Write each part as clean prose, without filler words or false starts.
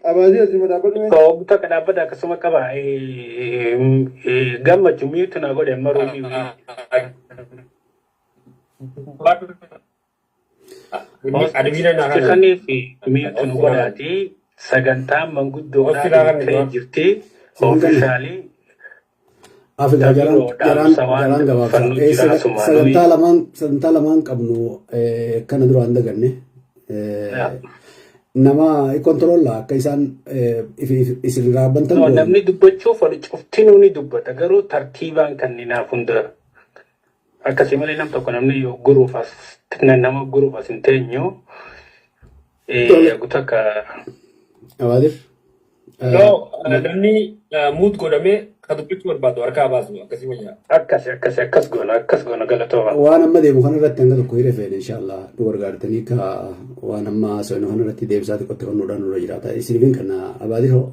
Abaazii asuma dhaabbadhu mee. Obbo takka dhaabbata akkasuma qaba. Gammachuu miitu na godhe amma ruumii. Kanii fi miitu nu godhaati sagantaan manguddoodhaa ta'ee jirti. Oofishaalii Afrikaa jaraan Tabiroo jaraan dhaamsa waan jaraan gabaabsa. fannu Eh, jira asumaanuu. Sagantaa lamaan qabnu kana duraan daganne. Nama kontirolla akka isaan isin irraa bantan No, goone. namni dubbachuuf wal cuftinuu ni dubbata garuu tartiibaan kan ni naaf hunda. Akkasii malee nam tokko namni yoo guruuf as nama guruuf as hin teenyu. Tole. Guutuu akka Abaadir. No, namni muut godhamee ka dubbachuu barbaadu harkaa baasu akkasii wayyaa. Akkasi akkasi akkas goona akkas goona galatooma. Waan amma deemu kanarratti hanga tokko hiree feene inshallah nu gargaartanii ka waan amma haasofnu kanarratti deebisaa xiqqootti kennuudhaan nurra jiraata. Isiniifin kana Abaadir hoo?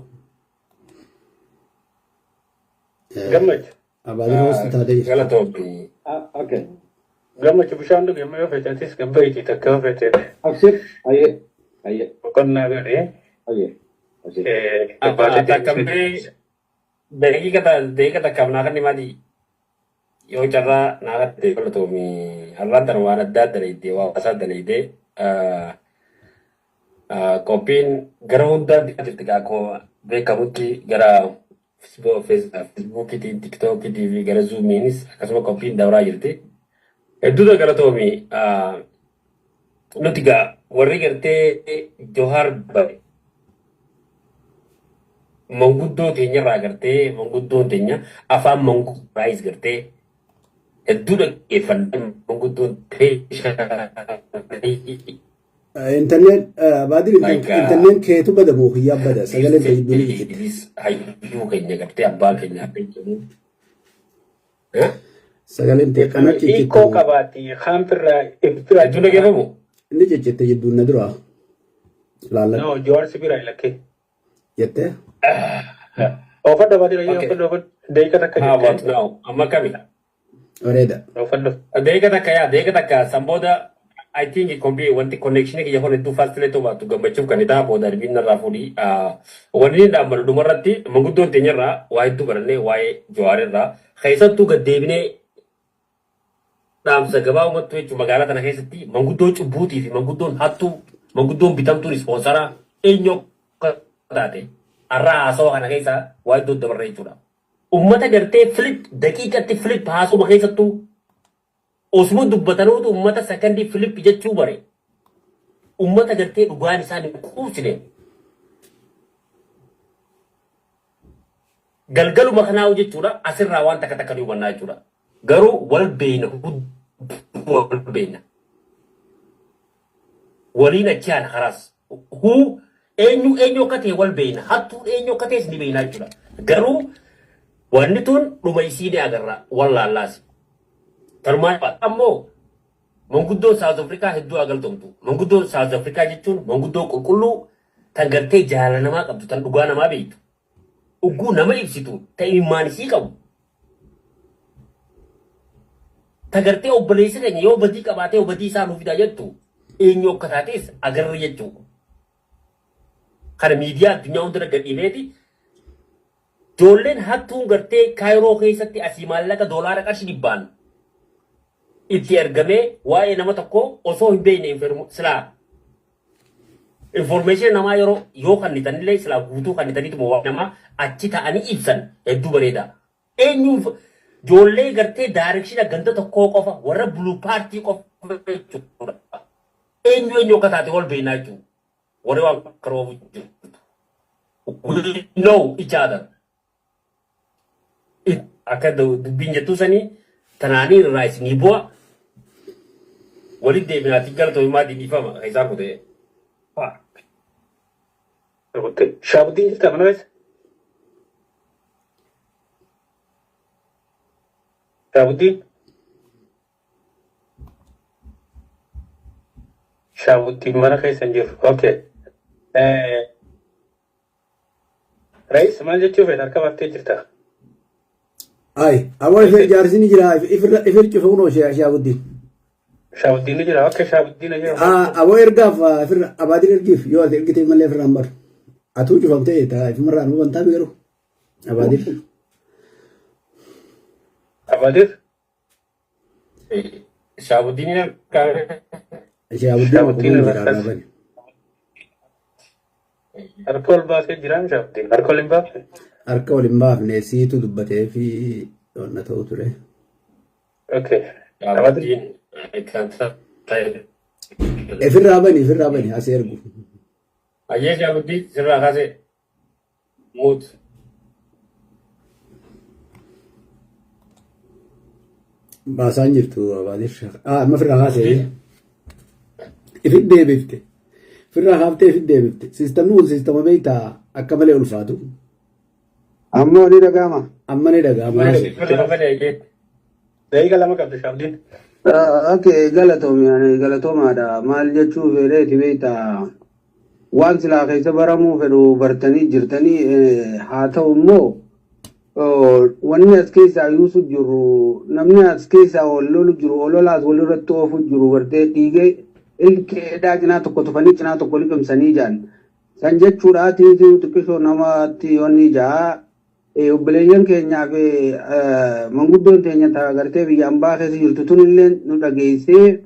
Gammachu. Abaadir hoos taatee jirti. Galatoomi. Ah, okay. Gammachu bishaan dhugi amma yoo feete atis gabbaiti takka yoo feete Abshir. Ayyee. Ayyee. boqonnaa godhee Ayyee. Abshir. gabbaatee Takkamtee daqiiqa takkaaf naa kenni maali yoo carraa naa kennite galatoomi. Har'aan tana waan addaa dalaydee waan hawaasaa dalaydee qophiin gara hundaan jirti akkuma beekamutti gara Feesbuukiitiin, Tiktookiitii fi gara Zuumiinis akkasuma qophiin dabraa jirti. Hedduuta galatoomi. Nuti gaa warri gartee Johaar bare manguddoo teenyarraa gartee manguddoon teenya afaan manguddoo gartee hedduu dhaggeeffannee manguddoon teenya. Internet Abaadir Like, internet keetu bada moo kiyyaa bada sagaleen ta'e jidduu ni ciccitti. Hayyuu keenya gartee abbaa keenya akka jedhu. Sagaleen ta'e kana Hiikoo ciccitti qabaati haanfirraa ibbiraa Hedduu dhaggeeffamu. ni ciccitte jidduun na dura laalladhu No, Johaar si bira lakkee. jettee. Oofadhu Abaadir ayyee Okay. oofadhu oofadhu daqiiqa takka How about jettee now? Amma kami? Bareeda. Oofadhu. Daqiiqa takka yaa daqiiqa takka san booda I think kompi wanti connection kiyya kun hedduu fast illee ta'uu baattu gammachuuf kan isaa booda darbiin narraa fuudhii wanni inni dhaabbatu dhumarratti manguddoon teenyarraa waa hedduu barannee waa'ee Jawaar irraa keessattuu gad deebinee dhaamsa gabaabumatti jechuun magaalaa tana keessatti manguddoo cubbuutii fi manguddoon hattuu manguddoon bitamtuun ispoonsaraa eenyu akka taate har'a haasawa kana keessa waa hedduu dabarre jechuudha. Ummata gartee flip daqiiqatti flip haasuma keessattuu osuma dubbatanuutu ummata sakandii flip jechuu bare. Ummata gartee dhugaan isaan hin quubsine. Galgaluma kanaa jechuudha asirraa waan takka takka ni hubannaa jechuudha. Garuu wal beeyna wal beeyna. Waliin achi haala karaas. Huu eenyu eenyu akka ta'e wal beeyna. Hattuun eenyu akka ta'es ni beeyna jechuudha. Garuu wanni tun dhuma isii ni agarra wal laallaasi. Tanumaa ammoo manguddoon South Africa hedduu agaltomtu. Manguddoon South Africa jechuun manguddoo qulqulluu tan gartee jaalala namaa qabdu tan dhugaa namaa beektu. Ugguu nama ibsitu ta imimmaan isii qabu. Ta gartee obboleessi keenya yoo badii qabaatee badii isaa nuuf fidaa jettu eenyu akka taates agarra jechuudha. Kana miidiyaa addunyaa hunda gad dhiibeeti. Ijoolleen hattuun gartee Kaayiroo keessatti asii maallaqa doolaara qarshii dhibbaan itti ergamee waa'ee nama tokkoo osoo hin beekne silaa information namaa yeroo yoo kennitanillee silaa guutuu kennitaniituma waa namaa achi ta'anii ibsan hedduu bareeda. Eenyuun ijoollee gartee direction ganda tokkoo qofa warra blue party qofa jechuudha. Eenyu eenyu akka taate wal beeknaa jechuudha. Warri waan karoofu jiru. We know each other. Akka dubbiin jettuu sanii tanaanii irraa isinii bu'a. Walitti deebinaatiin galatoomaa dhiifama keessaa kutee. Shaabuddiin jirta mana keessa? Shaabuddiin? Shaabuddiin mana keessa hin jiru. Okay. Reis maal jechuu feeta harka baaftee jirta? Ay, aboo ife jaarsi ni jira ifirra ifir cufe kunoo Shaabuddiin. Shaabuddiin ni jira. Okay, Shaabuddiin ni jira. Aboo ergaaf ifirra Abaadir ergiif yoo ati ergite malee ifirra hin baru. Atuu cufamtee taa ifumarraa nu bantaa garuu. Abaadir. Abaadir. Shaabuddiin Shaabuddiin Shaabuddiin akkuma irra jira kas. bani. Harka ol baasee jiraam Shaabuddiin. Harka ol hin baafne. Harka ol hin baafne siitu dubbatee fi wanna ta'u ture. Okay. Abaadir. Shaabuddiin kan ta'e. Ifirraa bani, ifirraa bani as ergu. Ayyee, Shaabuddiin sirraa kaasee muut. Baasaan jirtu Abaadir. Ah, amma ofirraa kaasee. Ifit deebifte. Ofirraa kaaftee ifit deebifte. Siistamni kun siistama beektaa akka malee ulfaatu. Ammoo ni dhaga'ama. Amma ni dhaga'ama. Ofirraa bane ayyee. Daqiiqa 2 qabdi Shaabuddiin. Okay, galatoomi, ani galatoomaadha. Maal jechuu fedheeti beektaa? Waan silaa keessa baramuu fedhu bartanii jirtanii, haa ta'u immoo wanni as keessaa yuusu jiru, namni as keessaa wal lolu jiru, ololaas walirratti oofu jiru, gartee dhiigee ilkeedhaa cinaa tokko tufanii cinaa tokko liqimsanii jaan. San jechuudha tiitii xiqqishoo namatti yoonni jaa. Obboleeyyan keenyaa fi manguddoon teenya ta gartee biyya ambaa keessa jirtu tunillee nu dhageessee,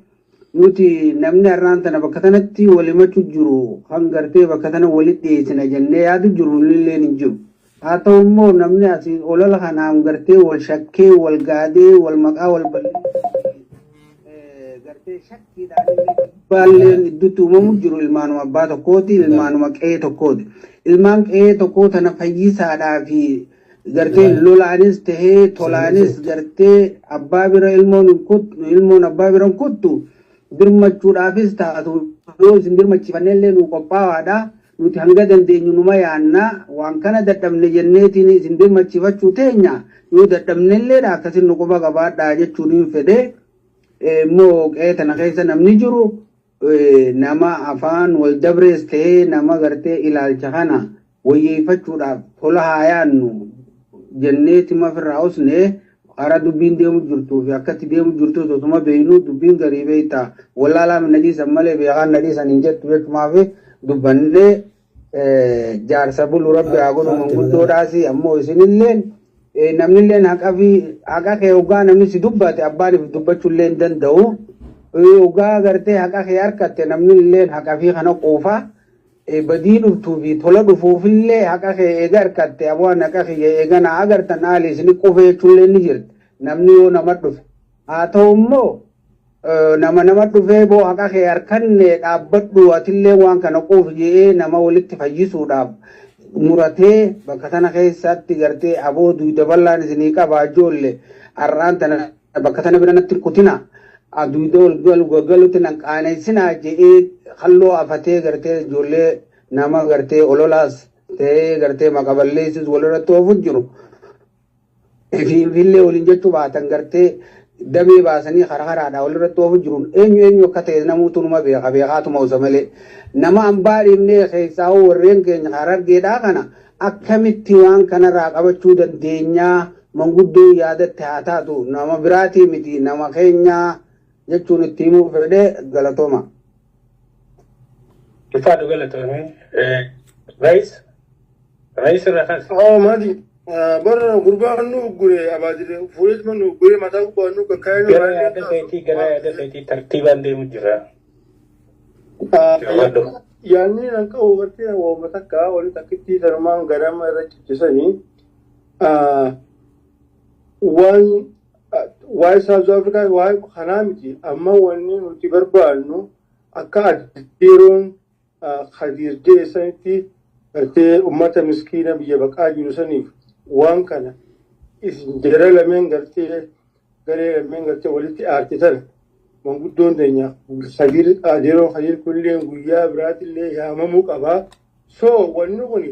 nuti namni har'aan tana bakka tanatti wal himachuu jiru kan gartee bakka tana walitti dhiyeessina jennee yaadu jiru illee hin jiru. Haa ta'u immoo namni asii olola kanaan gartee wal shakkee, wal gaadee, wal maqaa wal balleessuu, gartee shakkiidhaan illee baalleen idduutti uumamu jiru ilmaanuma abbaa tokkooti, ilmaanuma qe'ee tokkooti. Ilmaan qe'ee tokkoo tana fayyisaadhaa fi gartee lolaanis tahee tolaanis gartee abbaa bira ilmoon hin kuttu, ilmoon abbaa bira hin kuttu, birmachuudhaafis taatu yoo isin birmachiifannee illee nu qophaawaadha. Nuti hanga dandeenyu numa yaanna. Waan kana dadhabne jenneetiin isin birmachiifachuu teenya yoo dadhabne illeedha akkasin nu quba qabaadhaa jechuun hin fedhe. Immoo qe'ee tana keessa namni jiru nama afaan wal dabrees ta'ee nama gartee ilaalcha kana wayyeeffachuudhaaf tola haa yaannu jenneetima ofirraa usne. Karaa dubbiin deemu jirtuu fi akkatti deemu jirtu osuma beeknu, dubbiin garii beektaa wallaalaa na dhiisan malee beekaan na dhiisan hin jettu jechumaaf dubbannee. Jaarsa bulu rabbi haa godhu, manguddoodhaas ammoo isinilleen namnilleen haqa fi haqa kee hoggaa namni si dubbate abbaan if dubbachuullee hin danda'u. Hoggaa gartee haqa kee harkatte namni haqa fi kana quufa. Badii dhuftuu fi tola dhufuufillee haqa kee eega harkatte, aboo haqa kiyya eega na agartan haali isin quufe jechuullee ni jirti. Namni yoo nama dhufe. Haa ta'u immoo nama dhufee boo haqa kee harkanne dhaabbadhu, atillee waan kana quuf jedhee nama walitti fayyisuudhaaf muratee bakka tana keessatti gartee aboo duyda bal'aan isinii qaba, ijoollee har'aan tana bakka tana bira natti kutina, duyda ol galutti nan qaanessinaa jedhee halloo afatee gartee ijoollee nama gartee ololaas ta'ee gartee maqaballeessus walirratti oofu jiru. Finfinnee waliin jechuu baatan gartee damee baasanii karaa karaadhaa walirratti oofu jiruun eenyu eenyu akka ta'e namuutu numa beeka, beekaatuma usa malee. Nama ambaa dhiibnee keessaa warreen keenya harargeedhaa kana akkamitti waan kanarraa qabachuu dandeenyaa, manguddoo yaadatti haa taatu, nama biraatii miti, nama keenyaa jechuun itti himuu fedhee. Galatooma. Ulfaadhu, galatoomii. Rais. Rais irraa kaas. Oh, maati. Bar gurbaan nu gure abaadire fuudheetuma nu gure mataa gubbaa nu kakkaayee nu Gara yaada keetii, gara yaada keetii tartiibaan deemu jira. Jabaadhu. Yaadni nan qabu gartee waanuma takka wani takkitti sanumaan ganama irra ciccisanii waan waa'ee South Africa waa'ee kanaa miti. Amma wanni nuti barbaannu akka adeeroon Khadiir jedhe sanitti gartee ummata miskiina biyya baqaa jiru saniif waan kana isin jara lameen gartee garee lameen gartee walitti aarte tana manguddoon teenya Khadiir, adeeroon Khadiir kunillee guyyaa biraatillee yaamamuu qabaa. So wanni kun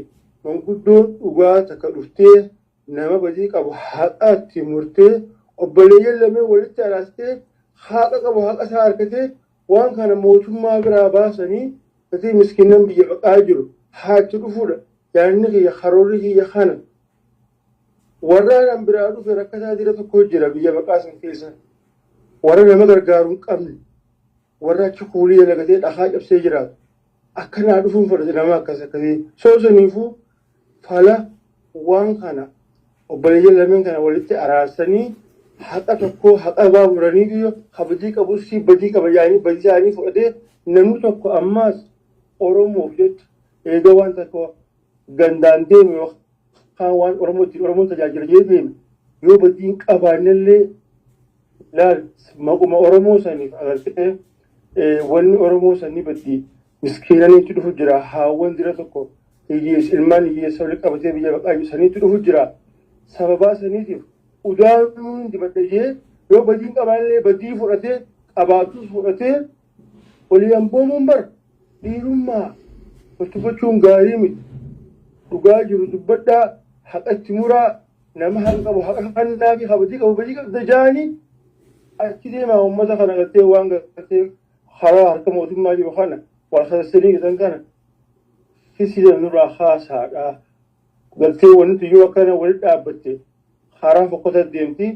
manguddoon dhugaa takka dhuftee nama badii qabu haqaatti murtee obboleeyyan lameen walitti araartee haqa qabu haqa isaa argatee waan kana mootummaa biraa baasanii gatii miskiinan biyya baqaa jiru haatti dhufuudha. Yaadni kiyya, karoorri kiyya kana. Warra nan biraa dhufe rakkataa jira tokko jira biyya baqaa san keessa. Warra nama gargaaru hin qabne, warra achi kuulii dalagatee dhakaa cabsee jiraatu. Akkanaa dhufuun fudhate nama akkas akkasii. Soo saniifuu fala waan kana obboleeyyan lameen kana walitti araarsanii haqa tokko haqa baamuranii biyyo kabajii qabus si badii qaba yaanii badii isaanii fudhatee namni tokko ammaas Oromoof jecha eega waan tokko gandaan deeme yookaan waan Oromoo ittiin Oromoon tajaajila jedhee deeme yoo badii hin qabaannellee laal maquma Oromoo saniif agartee wanni Oromoo sanii baddi miskiinaniitti dhufu jira haawwan dira tokko hiyyeessa ilmaan hiyyeessa walitti qabatee biyya baqaa jiru saniitti dhufu jira sababaa saniitiif udaanuun dibadha jee yoo badii hin qabaannellee badii fudhatee qabaatus fudhatee walii amboomuun bar dhiirummaa wal tuffachuun gaarii miti dhugaa jiru dubbadhaa haqa itti muraa nama haqa qabu haqa kannaa fi kabajii qabu badii qabda jaanii achi deemaa uummata kana gartee waan gartee karaa harka mootummaa jiru kana wal sassanii gitan kana fisidan nurraa haasaadha. Gartee wanti yoo akkana walitti dhaabbatte karaa fokkota deemti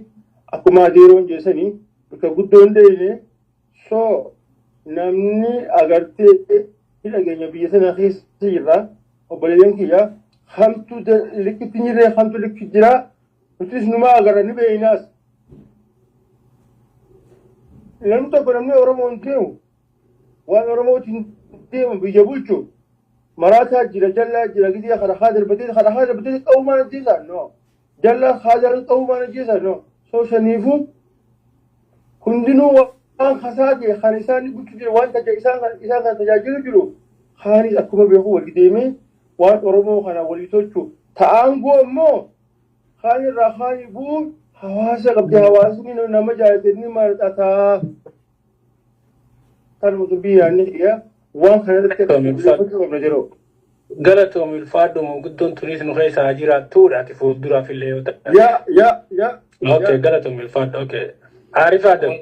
akkuma adeeroon jeessanii bakka guddoon deemne so namni agartee ni dhageenya biyya sana keessa jirra obboleeyyan kiyya hamtu likkitti hin jirre hamtu likki jira nutis numa agarra ni beeynaas. Namni tokko namni Oromoon deemu waan Oromootiin deemu biyya bulchu maraataa jira jallaa jira gidee kana haa darbatee kana haa darbatee qawwumaan ajjeesaa no jallaa haa darbatee qawwumaan ajjeesaa no soo saniifuu hundinuu waan kasaa ta'e kan isaan bulchu jiru waan isaan isaan kan tajaajilu jiru kaanis akkuma beeku walii deemee waan Oromoo kana walii tolchu ta'aangoo immoo kaan irraa kaanii bu'uun hawaasa qabdi hawaasni nama jaalate ni marxataa. Kanuma dubbii yaadni kiyya waan kana irratti xiyyeeffachuu qabna yeroo. Galatoomi ulfaadhu guddoon tunis nu keessa haa jiraattuudha ati fuulduraaf illee yoo ta'e. Yaa yaa yaa. Okay, galatoomi ulfaadhu. Okay. Arif Adam.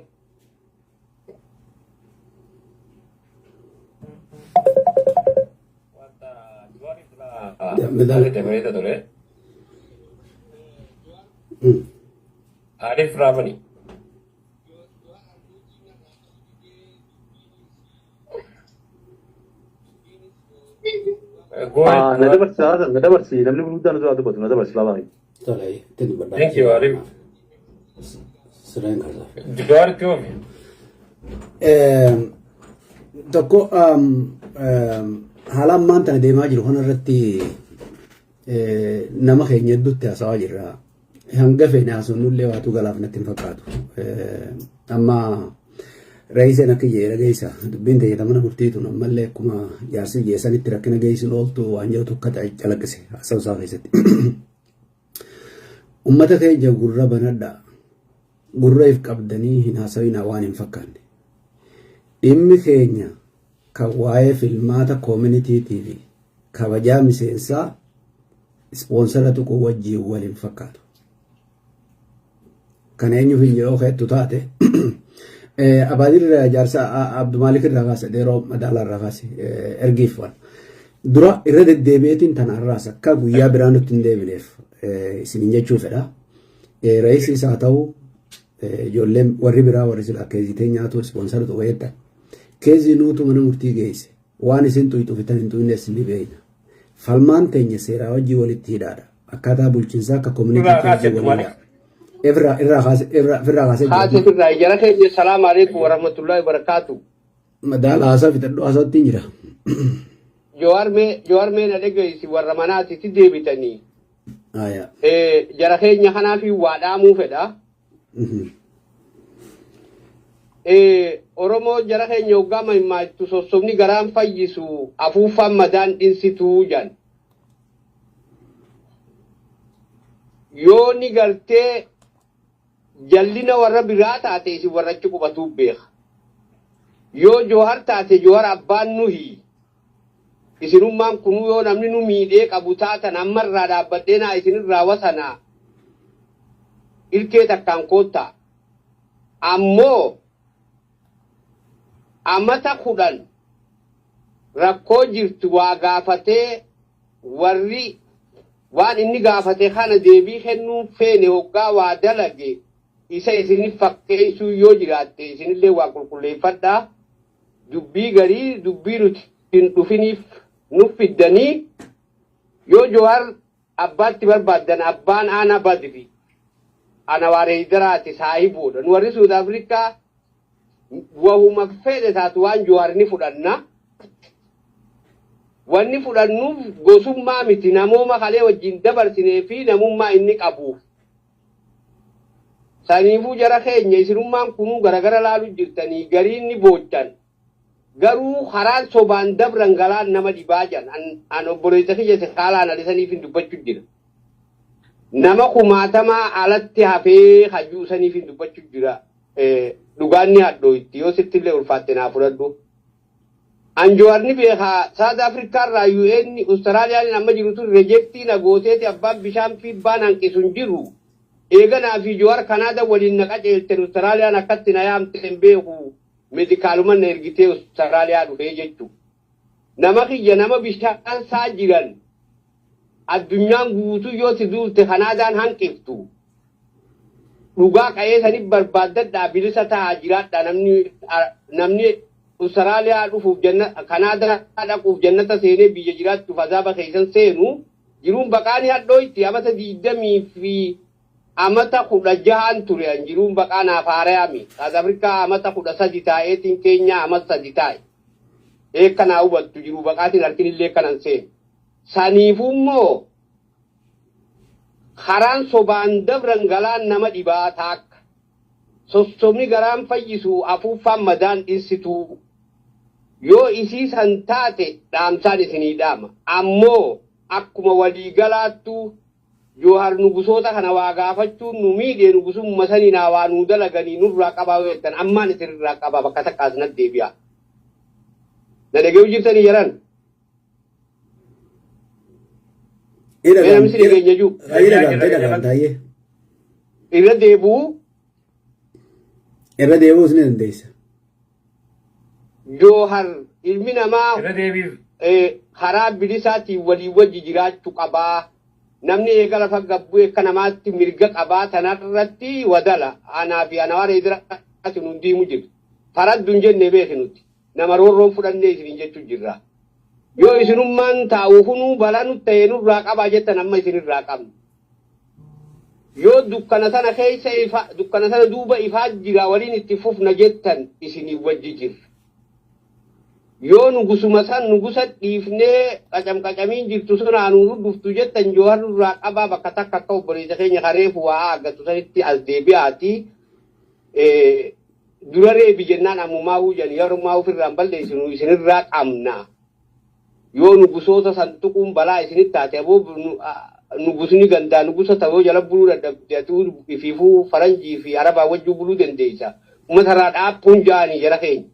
Bareeda ture. Arif Raabani. Go ahead. Na dabarsi na dabarsi namni gurguddaan osoo dubbatu na dabarsi baabaa. Tole, itti dubbadhaa. Thank you, Arif. Sireen kaasa. Jawaar itti oomi. Tokko haala ammaan tana deemaa jiru kanarratti nama keenya hedduutti haasawaa jirra. Hanga feene haasofnullee waatu galaaf natti hin fakkaatu. Amma reeyiseen akka jee dhageessa dubbiin ta'e mana murtii tun ammallee akkuma jaarsi jeessanitti rakkina geessuun ooltu waan jedhu tokko calaqqise haasawaa isaa keessatti. Uummata keenya gurra banadhaa. Gurra if qabdanii hin haasawinaa waan hin fakkaanne. Dhimmi keenya kan waa'ee filmaata communityitii fi kabajaa miseensaa sponsora tuquu wajjiin wal hin fakkaatu. Kana eenyuuf hin yeroo keettu taate Abaadir jaarsa Abdumaalik irraa kaase yeroo madaalaa irraa kaase ergiif waan. Dura irra deddeebi'eetiin tana har'aas akka guyyaa biraa nutti hin deebineef isiniin jechuu fedha. Re'isiis haa ta'u ijoolleen warri biraa warri silaa caseii nyaatu sponsora tuqa jettan. Caseii nuutu mana murtii geesse waan isin tuyxuuf itti hin tuynes ni beekna. Falmaan teenya seeraa wajjin walitti hidhaadha. Akkaataa bulchiinsaa akka community wajjin waliin hidhaa. Irraa irraa kaase irraa irraa kaasee Haati jira. irraa jara keenya salaamu alaikum warahmatullahi wabarakatuh. Madaala haasaa fixadhu haasaatti hin jira. Jawaar mee Jawaar mee na dhageessi warra manaatitti deebitanii. Aayaa. Jara keenya kanaaf waa dhaamuu fedha. Oromoo jara keenya hoggaa mahimmaattu sossobni garaan fayyisu afuuffaan madaan dhinsituu jedhan. Yoo ni gartee jallina warra biraa taate isin warra achi qubatuuf beeka. Yoo Joohar taate Joohar abbaan nuhi. Isinummaan kunuu yoo namni nu miidhee qabu taatan ammarraa dhaabbadhee naa isinirraa wasanaa. Ilkee takkaan koottaa. Ammoo amata 10 rakkoo jirtu waa gaafatee warri waan inni gaafate kana deebii kennuun feene hoggaa waa dalage isa isinif fakkeessuu yoo jiraatte isinillee waa qulqulleeffadhaa. Dubbii garii dubbii nuti hin dhufiniif nu fiddanii. Yoo Jawaar abbaatti barbaaddan, abbaan aanaa Badri ana waareeydaraati, saahiboodha. Nu warri Suud Afrikaa wahuma fedhe taatu waan Jawaar ni fudhanna. Wanni fudhannuuf gosummaa miti, namooma kalee wajjin dabarsinee fi namummaa inni qabuuf. Saniifuu jara keenya, isinummaan kunuu garagara laalu jirtanii, gariin ni boochan. Garuu karaan sobaan dabran galaan nama dhibaa jan. An obboleessa kiyya si haalaan alisaniif hin dubbachuu jira. Nama kumaatamaa alatti hafee hajuu saniif hin dubbachuu jira. Dhugaan ni hadhooyti, yoo sittillee ulfaatte naa fudhadhu. Anjowarni beekaa South Africa irraa UN Australiyaan amma jiru tun reject na gooteeti, abbaan bishaan fiibbaan hanqisu hin jiru. Eeganaa fi Jawar Kanaada waliin na qaceelten, Australiyaan akkatti na yaamte hin beeku. Medicaluma na ergitee Australiyaa dhufee jechuudha. Nama kiyya, nama bishaan saa jiran, addunyaan guutuu yoo si duulte Kanaadaan hanqiftu. Dhugaa qa'ee sanif barbaaddadhaa, bilisa ta'aa jiraadha. Namni Austraaliyaa dhufuuf janna, Kanaadaa dhaquuf jannata seenee biyya jiraachuuf azaaba keessan seenu. Jiruun baqaanii hadhooyti. Amata 20 fi amata 16n ture an. Jiruun baqaa naaf haarayaami. South Afrikaa amata 13 taa'eetiin, Keenyaa amata 3 taa'e. Eekka naa hubattu, jiruu baqaatiin harkinillee kanan seenu. Saniifuu immoo karaan sobaan dabran galaan nama dhibaa taakka. Sossobni garaan fayyisu, afuuffaan madaan dhinsituu. Yoo isii san taate dhaamsaan isinii dhaama. Ammoo akkuma waliigalaattuu Joohar nugusoota kana waa gaafachuun nu miidhee, nugusumma sanii naa waa nuu dalaganii nurraa qabaa yoo jettan, ammaan isinirraa qabaa, bakka takkaas nat deebi'a. Na dhaga'uu jirtanii jaran? Mee namni si dhageenya jiru? Taayee. Irra deebi'uu. Irra deebi'uus ni dandeessa. Joohar ilmi namaa Irra deebiif. Karaa bilisaatiin walii wajji jiraachuu qabaa. Namni eega lafa gabbuu akka namaatti mirga qabaa, tanarratti wadala. Anaa fi ana warra idiraati nun diimu jiru. Faraddu hin jenne beeki nuti. Nama roorroon fudhannee isiniin jechuu jirra. Yoo isinummaan taa'u kunuu balaa nutti ta'e nurraa qabaa jettan, amma isinirraa qabna. Yoo dukkana sana keessa ifa, dukkana sana duuba ifaa jira, waliin itti fufna jettan, isinii wajji jirra. Yoo nugusuma san nugusa dhiifnee qacam qacamiin jirtu sun aanuu dhuftu jettan, Joohar nurraa qabaa, bakka takka akka obboleessa keenya kareefu waa aggatu sanitti as deebi'aati. Dura reebi jennaan ammumaa hujan yerummaa ofirraan balleessinu isinirraa qabna. Yoo nugusoota san tuquun balaa isinitti taate, aboo nugusni gandaa nugusa ta'uu jala buluu dadhabde, ati ifiifuu faranjii fi arabaa wajjuu buluu dandeessa. Uummatarraa dhaabbuun ja'anii jara keenya.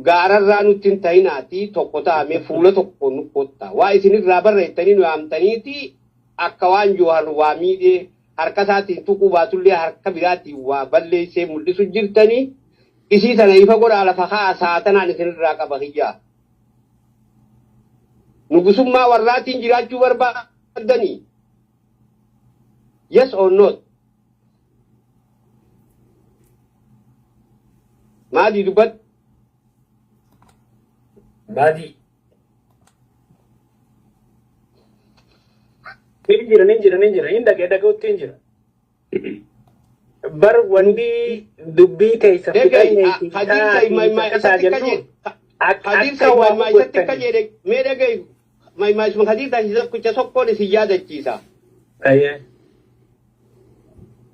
Gaararraa nutti hin ta'inaati, tokko ta'ame fuula tokko nu kotta. Waa isinirraa barreessanii nu yaamtaniiti, akka waan Joohar waa miidhee harka isaatiin tuquu baatullee harka biraatiin waa balleessee mul'isu jirtanii, isii tana ifa godhaa lafa kaa, saatanaan isinirraa qaba kiyyaa. Nugusummaa warraatiin jiraachuu barbaaddanii? Yes or not? Maadii, dubbadhu. Maadii. Hin jira, hin jira, hin jira. Hin dhagee, dhaga'utti hin jira. Bar wanni dubbii teessa Dhaga'i, fixannee Hadiir Said maaymaa isatti akka jedhe, Hadiir akka Said waa maaymaa isatti akka hubattanii. jedhe, mee dhaga'i, maaymaa isuma Hadiir taasisa kucha sokkoon isin yaadachiisa.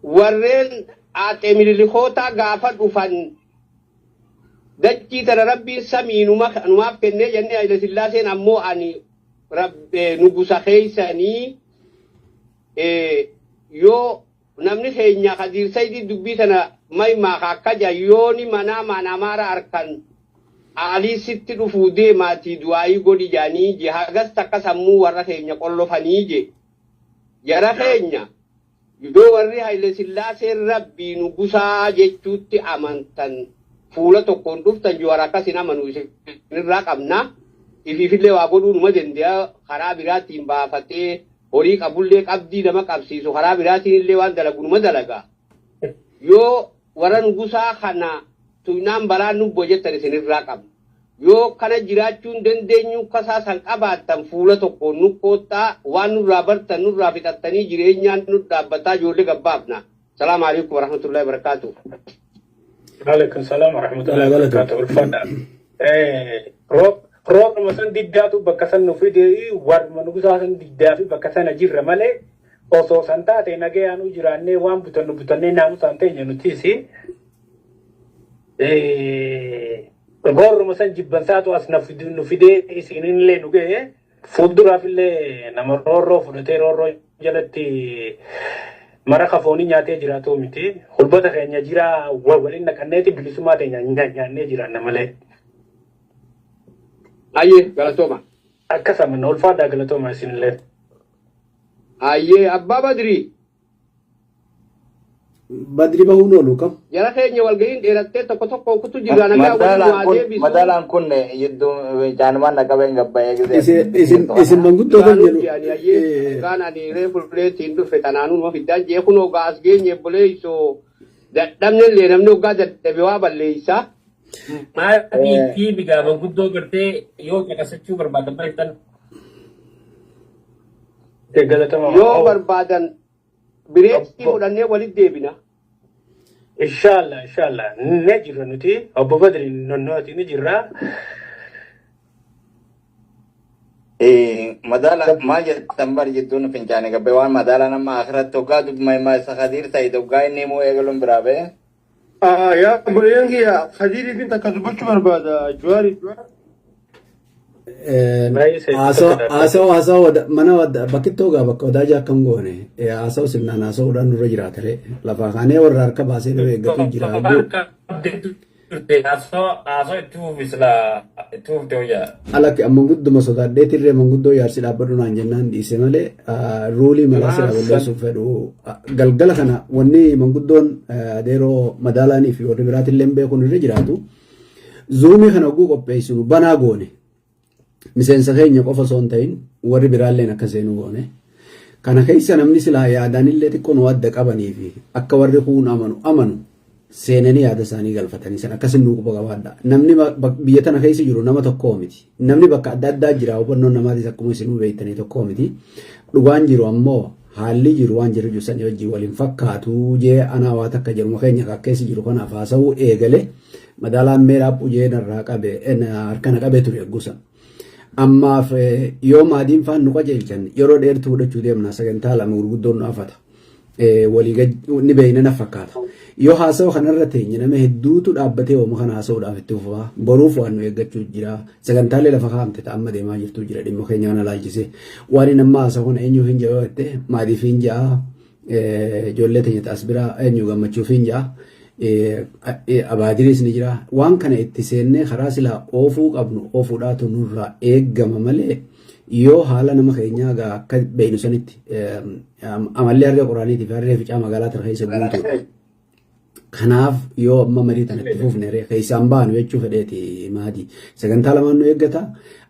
Warreen aaxee Mililikootaa gaafa dhufan, dachii tana Rabbiin samii numaaf kennee jennee, Haile Sillaaseen ammoo ani nugusa keeysanii, yoo namni keenya Hadiir Saidii dubbii tana maymaa akka jedhan, yooni manaa maan Amaara harkan Aliisitti dhufuu deemaatii du'aayii godhi jedhanii je, hagas takka sammuu warra keenya qollofanii je. Jara keenya, yoo warri Haile Sillaaseen Rabbii nugusaa jechuutti amantan fuula tokkoon dhuftan, Jawar akkas hin amanu, isinirraa qabna. Ifiifillee waa godhuu numa danda'a, karaa biraatiin baafatee horii qabullee qabdii nama qabsiisu, karaa biraatiin illee waan dalagu numa dalaga. Yoo warra nugusaa kana tuynaan balaan nubbo jettan, isinirraa qabna. Yoo kana jiraachuu hin dandeenyu kasaa san qabaattan fuula tokkoon nu koottaa waan nurraa bartan nurraa fixattanii jireenyaan nu dhaabbataa ijoollee gabbaafna. Salaamu alaikum warahmatullahi wabarakatuh. Alaikum salaam warahmatullahi Galaa galatu. wabarakatuh. Ulfaadha. Roobuma san diddaatu bakka san nu fide, warma nugusaa san diddaa fi bakka sana jirra malee, osoo san taate nagayaanuu jiraannee waan butannu butannee naamusaan teenya nutis. Rooruma san jibbansaatu as nu fidee isinillee nu ga'e. Fuulduraaf illee nama roorroo fudhatee roorroo jalatti maraqa foonii nyaatee jiraatu miti. Hulbata keenya jiraa waliin naqanneeti bilisummaa teenya nyaannee jiraanna malee. Ayyee, galatooma. Akkasuma ulfaadhaa, galatooma isinillee. Ayyee, Abbaa Badrii. Badri bahuun oolu kam? Jara keenya, walga'iin dheerattee tokko tokko kutu jirra, nagaa waliin Madaalaan waa kun deebisu. Madaalaan kun jidduu jaanumaan na qabeen gabbayee gisee. Isin manguddoo kan Duraanuu jedhu. jedhani ayyee gaan ani reefu fuleetiin dhufe tanaanuu numa fiddaan jee kun hoggaa as geenye buleessoo dadhabne illee namni hoggaa dadhabe waa balleessa. Maatii fi bigaa manguddoo gartee yoo caqasachuu barbaadan bareedan. Galatama. Yoo barbaadan bireetii fudhannee walitti deebina. Inshallah, inshallah. Ne jirra nuti. Obbo Badri nonnooti ni jirra. Madaala maal jettan bar jidduun fincaanii gabbee waan madaalaan amma akhiratti hoggaa dubbima isa Khadiir Sayid hoggaa inni immoo eegaluun biraa ba'e. Yaa obboleeyyan kiyya, Khadiiriifin takka dubbachuu barbaada Jawaari. Haasa'u mana bakkitti hogaa bakka wadaajaa akkam goone, haasa'u sirnaan haasa'uudhaan nurra jiraatare, lafaa kaanee warra harka baasee nama eeggatu jira. Haasoo itti fufi, silaa itti fufte wayyaa. Alakki amma gudduma sodaadheetirree manguddoo yaarsi dhaabbadhu naan jennaan dhiise malee ruulii malaa silaa balleessuuf fedhu galgala kana wanni manguddoon adeeroo madaalaanii fi warri biraatillee beekuun irra jiraatu, Zoomii kana oguu qopheessinu banaa goone, miseensa keenya qofa osoo hin ta'in warri biraalleen akka seenuu goone. Kana keessa namni silaa yaadaanillee xiqqoo nu adda qabanii fi akka warri kuun amanu amanu seenanii yaada isaanii galfatanii san akkasin nuu quba qabaadha. Namni biyya tana keessa jiru nama tokkoo miti. Namni bakka adda addaa jira, hubannoon namaatis akkuma isinuu beektanii tokkoo miti. Dhugaan jiru ammoo haalli jiru waan jiru sanii wajjin waliin fakkaatu jee anaa waa takka jiruma keenya keessa jiru kanaaf haasa'uu eegale, madaalaan meeraaphu jee narraa qabe, harkana qabee ture eeggusa. Ammaaf yoo maadiin faan nu qajeelchan yeroo dheertuu fudhachuu deemna, sagantaa lama gurguddoon nu hafata. Walii ni beeyna na fakkaata. Yoo haasawa kanarra teenye nama hedduutu dhaabbatee ooma kana haasa'uudhaaf itti fufaa. Boruuf waan nu eeggachuu jira. Sagantaalee lafa kaa'amte ta'a amma deemaa jirtu jira dhimma keenya kana laalchisee. Waan inni amma haasa'u kana eenyuuf hin jedhu jette, maaliif hin ja'a, ijoollee teenya taas biraa eenyu gammachuuf hin ja'a. Abaadiriis ni jira. Waan kana itti seennee karaa silaa oofuu qabnu oofuudhaatu nurraa eeggama malee, yoo haala nama keenyaa gaa akka beeynu sanitti amallee harree qoraaniitii fi harree ficaa magaalaa tana keessa guutuudha. Kanaaf yoo amma marii tana itti fufne keessaan baanu jechuu fedheeti maatii. Sagantaa lamaan nu eeggata.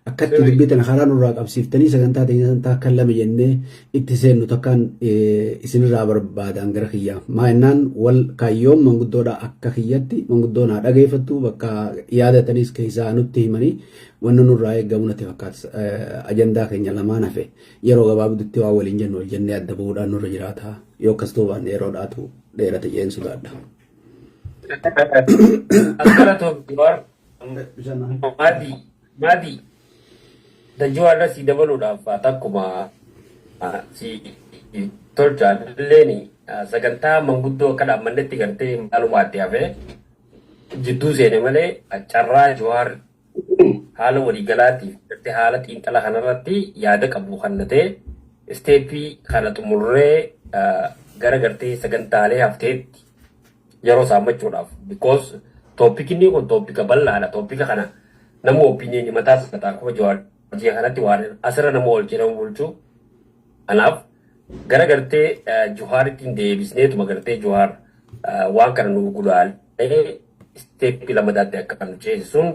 Akkatti dubbii tana karaa nurraa qabsiiftanii sagantaa teenya sagantaa akka lama jennee itti seennu takkaan isinirraa barbaadan gara kiyyaa. Maa jennaan, wal kaayyoon manguddoodha akka kiyyatti manguddoon haa dhageeffattu, bakka yaadataniis keessaa nutti himanii wanni nurraa eeggamu natti fakkaata. Ajandaa keenya lamaan hafe yeroo gabaabdutti waa waliin jennu wal jennee adda bu'uudhaan nurra jiraata. Yoo akkas ta'uu baanne yeroodhaatu dheerate jeen sodaadha. Akkana Jawaar, maadii maadii Jawaar irra si dabaluudhaaf takkuma si tolchaa illeen sagantaa manguddoo akka dhaabbannetti gartee maalumaatti hafee jidduu seene malee, carraa Jawaar haala waliigalaatiif gartee haala xiinxala kanarratti yaada qabu kannatee stepii kana xumurree gara gartee sagantaalee hafteetti yeroo saammachuudhaaf, because topicni kun topica bal'aadha. Topica kana nama opinion mataa isaa akkuma Jawaar ji'a kanatti waan asirra nama oolchee nama bulchuu. Kanaaf gara gartee Jawaaritti hin deebisneetuma gartee Jawaar waan kana nu gulaalee stepii lamadaatti akka nu ceesisuun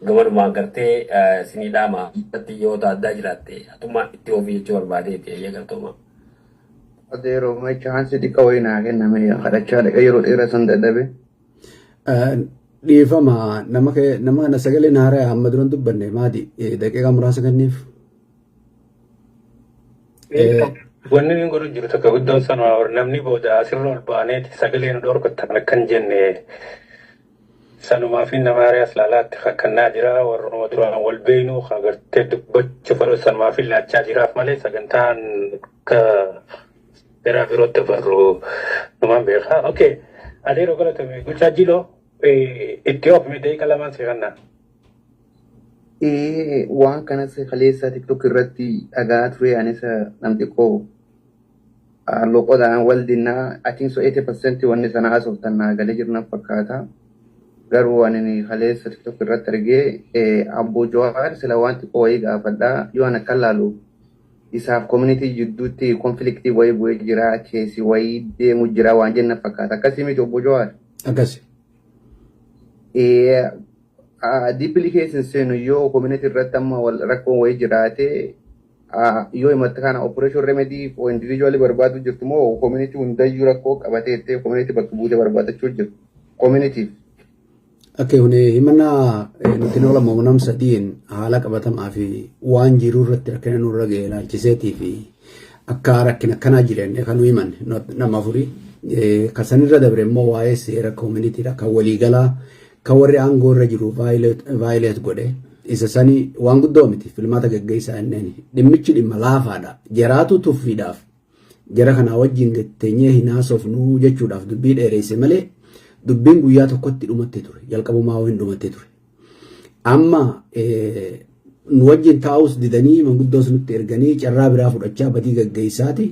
gamanumaan gartee sinii dhaama irratti yoo addaa jiraatte atummaa itti ofii jechuu barbaadeeti, eeyyee, galtooma. Adeeroo, chance xiqqaa wayii naa kenname, kadhachaa dhaqa yeroo dheeraa san dadhabe. Dhiifama, nama kana sagalee haaraa amma duran dubbanne maati daqiiqaa muraasa kenniif. Wanni inni godhu jiru tokko guddoon sanuma, namni booda asirra ol ba'aneeti sagalee nu dhorkatan akkan jenne sanumaa fi nama hariyaas laalaatti fakkannaa jira. Warruma duraan wal beeynu agartee dubbachuu fedhu sanumaa fi laachaa jiraaf malee sagantaan akka gara birootti dabarru numaan beekaa. Okay. Adeeroo, galatame. Bulchaa Jiloo, itti oofme, daqiiqa 2 si kannaa. Waan kanas kaleessa TikTok irratti dhagaa ture. Anis nam xiqqoo loqodaan wal dinnaa. I think so 80% wanni sana haasoftan naa galee jiru na fakkaata. Garuu ani kaleessa TikTok irratti argee Abbo Jawaar sila waan xiqqoo wayii gaafadhaa. Yoo an akka laalu isaaf community jidduutti conflictii wayii bu'ee jira, keessi wayii deemu jira waan jenna fakkaata. Akkasii miti, Obbo Jawaar? Akkasi. Deeply keessa hin seenu. Yoo community irratti amma rakkoon wayii jiraate, yoo himatte kana operation remedy for individually barbaadu jirtu moo community hundayyuu rakkoo qabatee community bakka buutee barbaadachuu jirtu communityf? Akka kun himannaa nuti nama nam sadiin haala qabatamaa fi waan jiru irratti rakkina nurra ga'e ilaalchiseetii fi akka rakkina akkanaa jireenya kan nu himan nama afurii. Kan sanirra dabre immoo waa'ee seera communitydha kan waliigalaa kan warri aangoo irra jiru violate godhe isa sani waan guddoo miti, filmaata gaggeessaa inneen dhimmichi dhimma laafaadha. Jaraatu tuffiidhaaf jara kanaa wajjin teenyee hin haasofnuu jechuudhaaf dubbii dheeresse malee dubbiin guyyaa tokkotti dhumatte ture, jalqabumaa hin dhumatte ture. Amma nu wajjin taa'us didanii manguddoos nutti erganii carraa biraa fudhachaa badii gaggeessaati.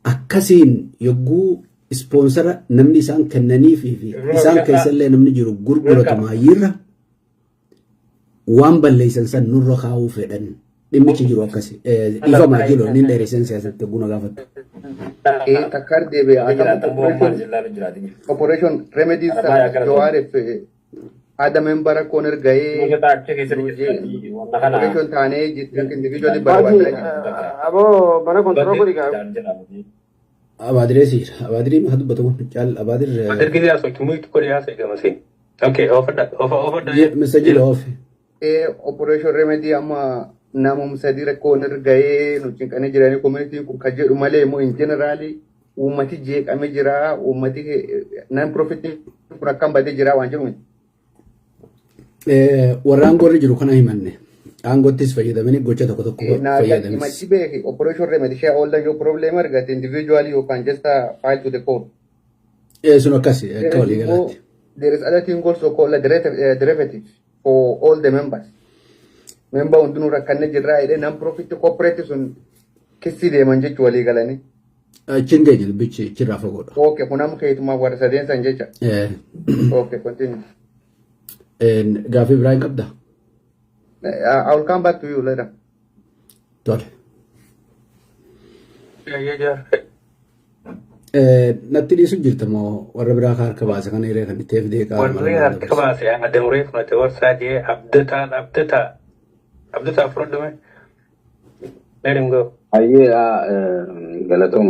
Akkasiin yogguu sponsor namni isaan kennanii fi isaan keessallee namni jiru gurguratu maayyiirra waan balleessan san nurra kaa'uu fedhan, dhimmichi jiru akkasi. Dhiifamaa jiru inni dheeressan siyaasatti guna gaafattu. Takkaar deebi'ee operation remedies Jawaariif ada member rakkoon erga'ee operation taanee jirti individually barbaadaa. Aboo, mana control godhi gaa. Abaadiree siira. Abaadirii maka dubbatu kun caal abaadir. Adir gisee haasoftu muytu godhi haasa'e gamasee. Okay, oofadha oofadha. Mr. Jilo oofe. Operation remedy amma namum sadi rakkoon erga'ee nu cinqanii jiranii communityn kun kan jedhu malee immoo in general uummati jeeqamee jira, uummati non profitiin kun akkam badee jira waan jedhu miti. Warra aangoo irra jiru kana himanne. Aangottis fayyadamanii gocha tokko tokko fayyadamis. Himachi beeki, operation remedy shareholder yoo problem argate individually yookaan just file to the court. Sun akkasi akka walii galaatti. There is other thing also called a derivative for all the members. Member hundinuu rakkanne jirraa jedhee non profit corporate sun kissi deeman jechuu walii galanii. Achiin geenye, dubbichi achirraa fagoodha. Okay, kun amma keetumaa warra sadeen san jecha. Okay, continue. Gaaffii biraa hin qabdaa? I will come back to you later. Tole. Yayyee jaar. Natti dhiisu jirta moo warra biraa ka harka baase kana hiree kan itti fidee qaama? Warri harka baase adamuree fudhate warsaa jee abdataan abdataa abdataa fudhadhume. Let him go. Hayyee, galatoom.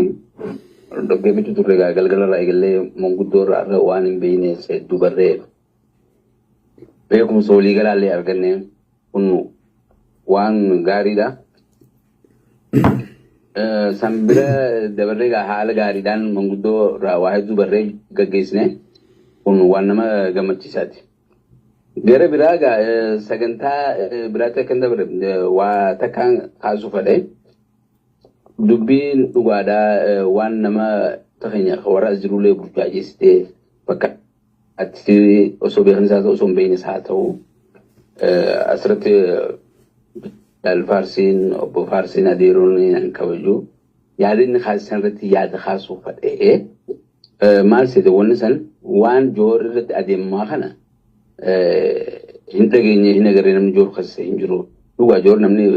Dhaggeeffachuu turre gaa, galgala irraa eegallee manguddoo irraa irra waan hin beekne hedduu barree beekumsa waliigalaallee arganne, kun waan gaariidha. San bira dabarree gaa haala gaariidhaan manguddoo irraa waa hedduu barree gaggeessine, kun waan nama gammachiisaati. Gara biraa gaa sagantaa biraatti akka hin dabarre waa takkaan kaasuu fedhe. Dubbiin dhugaadhaa waan nama keenya warra as jirullee burjaajeessitee bakka ati osoo beeknis haa ta'u, osoo hin beeknes haa ta'u, asirratti Faarsiin, obbo Faarsiin adeeroon an kabaju, yaada inni kaasisan irratti yaada kaasuu fedhee. Maal seete, wanni san waan joor irratti adeemaa kana hin dhageenye, hin agarree, namni joor kaasise hin jiru. Dhugaa joor namni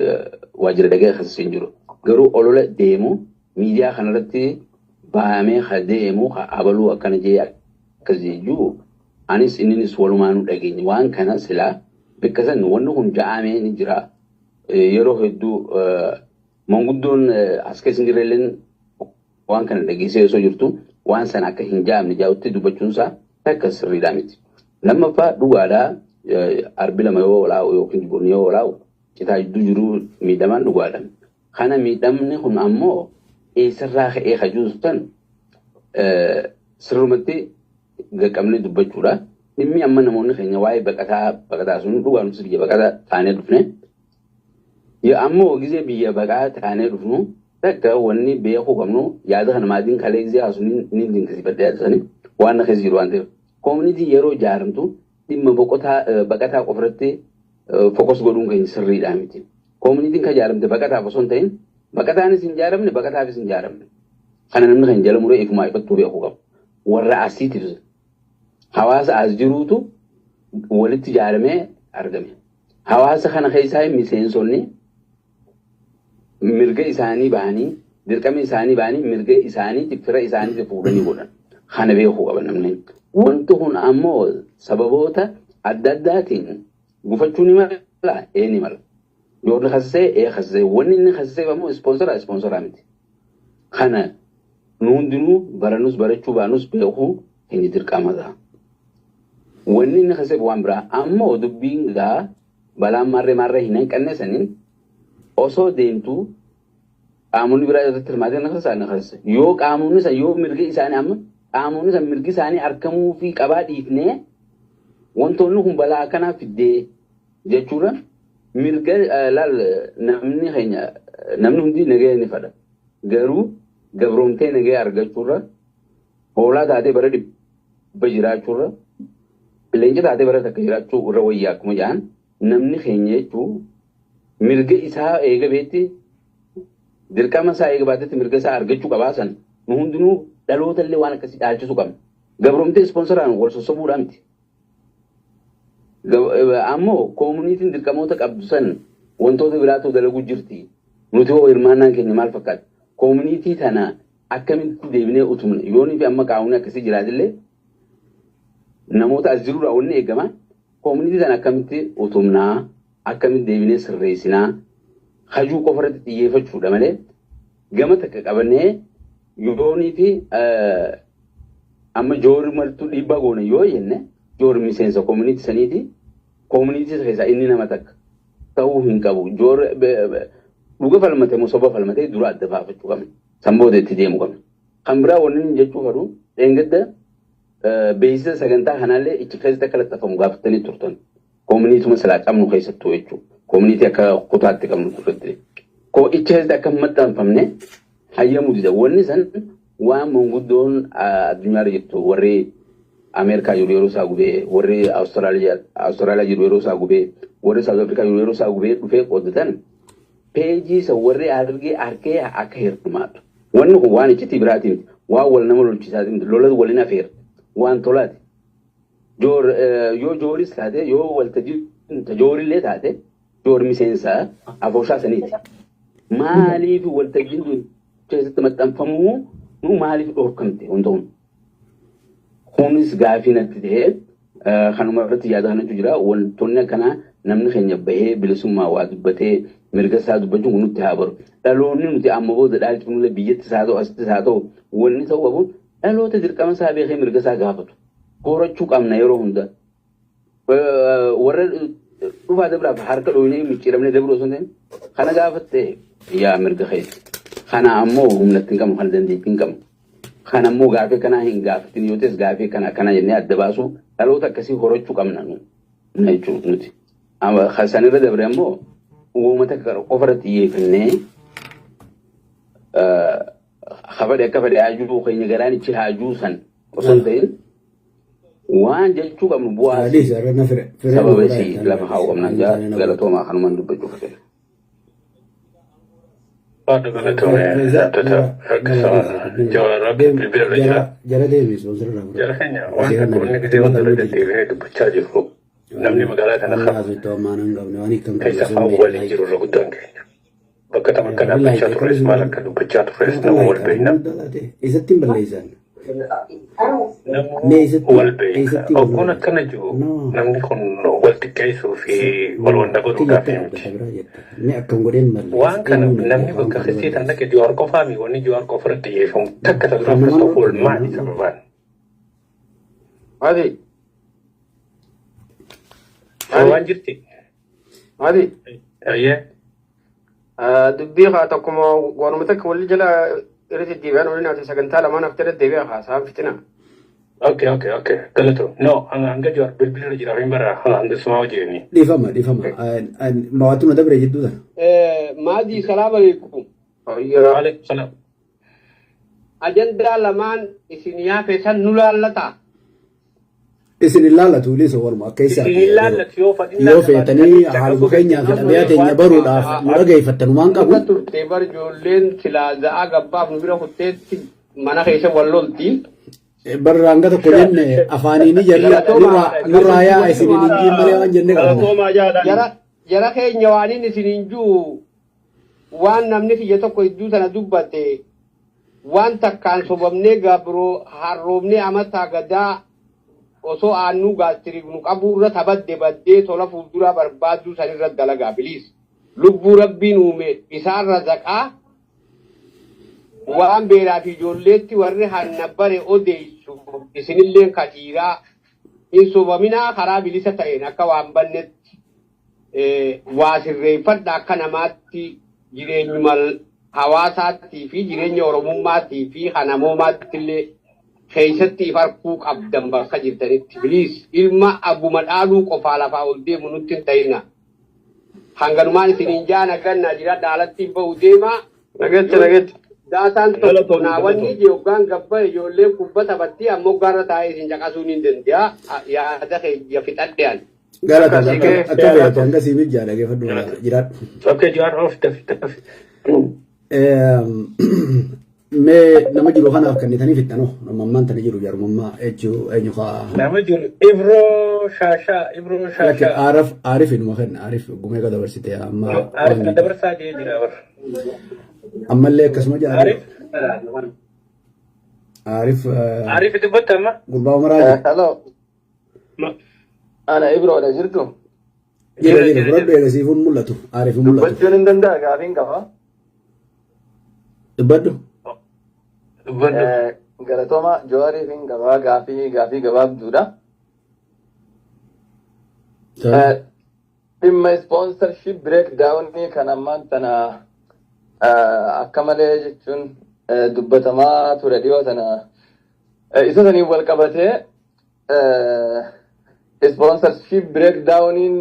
waajjira dhagee kaasise hin jiru. Garuu olola deemu miidiyaa kanarratti bahamee ha deemu ha abaluu akkana jee akkas jechuu anis inninis walumaanuu dhageenye. Waan kana silaa bakka san wanni kun ja'amee ni jira. Yeroo hedduu manguddoon as keessa hin jirrelleen waan kana dhageessee osoo jirtu waan sana akka hin jaamne jaa'utti dubbachuunsaa takka sirriidhaa miti. Lammaffaa, dhugaadhaa, arbi lama yoo walaa'u yookiin bonni yoo walaa'u citaa jidduu jiru miidhamaan dhugaadha. Kana miidhamni kun ammoo eessarraa ka'ee kajuusan sirrumatti gaqqabnee dubbachuudha. Dhimmi amma namoonni keenya waa'ee baqataa baqataa sun dhugaa, nuti biyya baqataa taanee dhufne. Ammoo gizee biyya baqaa taanee dhufnu takka wanni beekuu qabnu, yaada kana maatiin kalee gizee haasu ni dinqisiifadhe, yaada sanii waan na keessa jiru waan ta'eef. Community yeroo ijaaramtu dhimma boqotaa baqataa qofarratti focus godhuun keenya sirriidhaa miti. Communityn kan ijaaramte baqataaf osoo hin ta'in, baqataanis hin ijaaramne, baqataafis hin ijaaramne. Kana namni kan jala muree ifumaa ifattuu beekuu qabu. Warra asiitiif, hawaasa as jiruutu walitti ijaaramee argame. Hawaasa kana keessaa miseensonni mirga isaanii bahanii, dirqama isaanii bahanii, mirga isaaniitiif fira isaaniitiif fuudhanii godhan. Kana beekuu qaba namni. Wanti kun ammoo sababoota adda addaatiin gufachuu ni mala, ee ni mala. Yoonni khasisee, ee khasisee, wanni inni khasisee ammoo sponsor sponsoraa miti. Kana nu hundinuu barannus barachuu baanus beekuu keenya dirqama ta'a. Wanni inni khasisee waan biraa, ammoo dubbiin gaa balaan maarree maarree hin hanqanne saniin osoo deemtuu qaamonni biraa irratti hirmaatee na khasisaa na khasise. Yoo qaamonni san, yoo mirgi isaanii, amma qaamonni san mirgi isaanii argamuu fi qabaa dhiifnee wantoonni kun balaa akkanaa fiddee jechuudha. Mirga laal, namni keenya, namni hundi nagaya ni fadha. Garuu gabroomtee nagaya argachuurra, hoolaa taatee bara 100 jiraachuurra, leenca taatee bara takka jiraachuu irra wayyaa akkuma jedhan, namni keenya jechuun mirga isaa eega beetti, dirqama isaa eega baatetti mirga isaa argachuu qabaa. San nu hundinuu dhaloota illee waan akkasii dhaalchisuu qabna. Gabroomtee sponsoraan wal sossobuudhaa miti. Ammoo communityn dirqamoota qabdu san wantoota biraatu dalaguu jirti. Nuti hoo hirmaannaan keenya maal fakkaata? Community tana akkamitti deebinee utubna? Yoonii fi amma qaamni akkasii jiraatillee namoota as jirurraa wanni eegama. Community tana akkamitti utubnaa? Akkamitti deebinee sirreessinaa? Hajuu qofa irratti xiyyeeffachuudha malee gama takka qabannee yoonii fi amma joori martuu dhiibbaa goone yoo jenne, joori miseensa community saniiti. Community keessaa inni nama takka ta'uu hin qabu. Joori dhuga falmate moo soba falmate dura adda baafachuu qabna. San booda itti deemuu qabna. Kan biraa wanni inni jechuu fedhu, dheengadda beeksisa sagantaa kanaallee ichi keessatti akka laxafamu gaafatanii turtan. Communituma silaa qabnu keessattuu jechuudha. Community akka kutaatti qabnu turretti. Ichi keessatti akka hin maxxanfamne hayyamuu dida. Wanni san waan manguddoon addunyaarra jirtu, warri Ameerikaa jiru yeroo isaa gubee, warri Awustiraaliyaa jiru yeroo isaa gubee, warri South Africa jiru yeroo isaa gubee dhufee qooddatan, peejii isa warri argee arkee akka hirmaatu. Wanni kun waan iccitii biraatii miti. Waan wal nama lolchiisaatii miti. Lola waliin afeera. Waan tolaati. Joor yoo jooris taate, yoo waltajjii joorillee taate, joor miseensa afooshaa saniiti. Maaliif waltajjiin kun keessatti maxxanfamuu nu maaliif dhorkamte wanta kun? Kunis gaafii natti ta'ee kanuma irratti yaada kanatu jira. Wantoonni akkanaa namni keenya bahee bilisummaa waa dubbatee mirga isaa dubbachuun kun nutti haa baru. Dhaloonni nuti amma booda dhaalchifnullee biyyattis haa ta'u, asittis haa ta'u, wanni ta'uu qabu dhaloota dirqama isaa beekee mirga isaa gaafatu horachuu qabna yeroo hunda. Warra dhufaa dabraaf harka dhooynee micciiramnee dabruu osoo hin ta'in, kana gaafatte yaa mirga keeti. Kana ammoo humna ittiin qabnu, kana dandeettii hin qabnu. Kana ammoo gaafii kanaa hin gaafatin yoo ta'es, gaafii kana akkana jennee adda baasuu dhaloota akkasii horachuu qabna nu jechuudha nuti. Sanirra dabre ammoo uummata qofa irratti xiyyeeffannee hafadhe akka fedhe haajuu keenya garaan ichi haajuu san osoo hin ta'in, waan jechuu qabnu bu'aa sababa isii lafa kaa'uu qabna. Galatoomaa, kanumaan dubbachuu fedhe. Jara deemi sponsor. Jara keenya, waan tokko inni gisee wanta irra deddeebi'ee dubbachaa jiru, namni magaalaa kana keessa fa'aa waliin jiru irra guddaan keenya. Bakka tam akka dhaabbachaa turres, maal akka dubbachaa turres nama wal beekna. Eessatti hin balleessan? Namni wal beeka. Ogguun akkana jiru namni kun wal xiqqeessuu fi wal wanta godhuudhaaf miti. Mee akkam godheen balleessa? Waan kana namni bakka kisii tan dhaqe Jawaar qofaami, wanni Jawaar qofa irratti xiyyeeffamu takka ta dura, first of all, maali sababaan? Maali? Sababaan jirti. Maali? Ayyee. Dubbii haa tokkuma waanuma takka walli jala irra deddeebi'aan waliin haati sagantaa lamaan haftee deddeebi'a haasaan fitina. Okay. Galatoo. No, hanga Jawaar bilbila jira hin bara hanga sumaa hojii. Dhiifama, dhiifama. Mawaatu na dabre jidduu tana. Maadii, salaam alaikum. Waalaikum salaam. Ajandaa lamaan isin yaafe san nu laallataa? Isin hin laallatu illee waluma akka isaa. Isin hin laallatu yoo fadhinnaa Yoo feetanii haaluma keenyaa fi xabiyaa teenya baruudhaaf nu dhageeffattan waan qabu. Dura turte bar, ijoolleen silaa za'aa gabbaaf nu bira kutteetti mana keessa wal lolti. Barra hanga tokko jenne afaaniin jarri nurraa yaa isiniin hin jiin malee waan jenne qabna. Jara keenya, waan inni isin hin jiru, waan namni kiyya tokko iddoo tana dubbate, waan takkaan sobamnee gabroo harroomnee amataa gadaa osoo aannuu gaastiriik nu qabuurra tabadde baddee tola fuulduraa barbaaduu sanirra dalagaa, please. Lubbuu Rabbiin uume isaan razaqaa waan beeraa fi ijoolleetti warri hanna bare odeessu, isinilleen ka dhiiraa hin sobaminaa. Karaa bilisa ta'een akka waan bannetti waa sirreeffadha. Akka namaatti jireenyuma hawaasaattii fi jireenya Oromummaattii fi kanamoomaatti illee keessatti if arguu qabdan bakka jirtanitti. Please, ilma abbuma dhaaluu qofaa lafaa ol deemu nutti hin ta'ina. Hanganumaan isiniin jaana ganna jira dhaalatti bahu deema. Nagetti, nagetti. Daataan tokko naa wanni ije hoggaan gabba ijoolleen kubba taphatti, ammoo hoggaarra taa'ee isin caqasuun hin danda'a. Yaada keeyya fixadhe ani. Galata, akka feete hanga sii mijjaa dhageeffadhu, jiraadhu. Okay, Jawaar, of dafi dafi. Mee nama jiru kanaaf kennitanii fixxanoo, nama ammaan tana jiru jaarummaa eenyu eenyu kaa. Nama jiru Ibroo Shaashaa, Ibroo Lakki. Shaashaa. Aaraf, Aarif inuma kenna. Aarif gumee ka dabarsite amma. Arif na dabarsaa jee jira bara. Ammallee akkasuma jaa. Arif. Aarif. Arif dubbatta amma. Gurbaa Umaraa jira. Hello. Ana Ibroodha, jirtu? Jira, jira, fudhadhu eegasiifuun mul'atu. Aarif hin mul'atu. Dubbachuun hin danda'a, gaafiin qaba. Dubbadhu. Dubbadhu. Galatooma, Jawaariif hin qaba, gaafii gabaabduudha. Dhimma sponsorship breakdown kan ammaan tana akka malee jechuun dubbatamaa ture dhiyoo tana, isa saniin wal qabatee sponsorship breakdowniin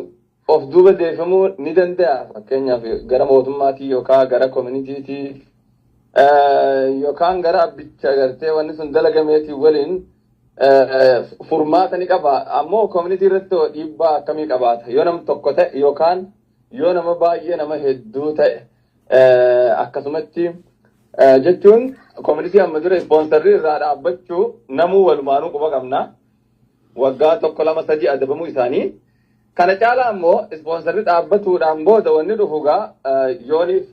of duuba deefamuu ni danda'a. Fakkeenyaaf gara mootummaatii yookaan gara communitytii yookaan gara abbicha gartee wanni sun dalagameetii waliin furmaata ni qaba. Ammoo community irratti dhiibbaa akkamii qabaata? Yoo nam tokko ta'e yookaan yoo nama baay'ee, nama hedduu ta'e, akkasumatti jechuun community amma dura sponsorrii irraa dhaabbachuu namuu walumaanuu quba qabna. Waggaa tokko, lama, sadi adabamuu isaanii. Kana caalaa ammoo sponsorri dhaabbatuudhaan booda wanni dhufu gaa yooniif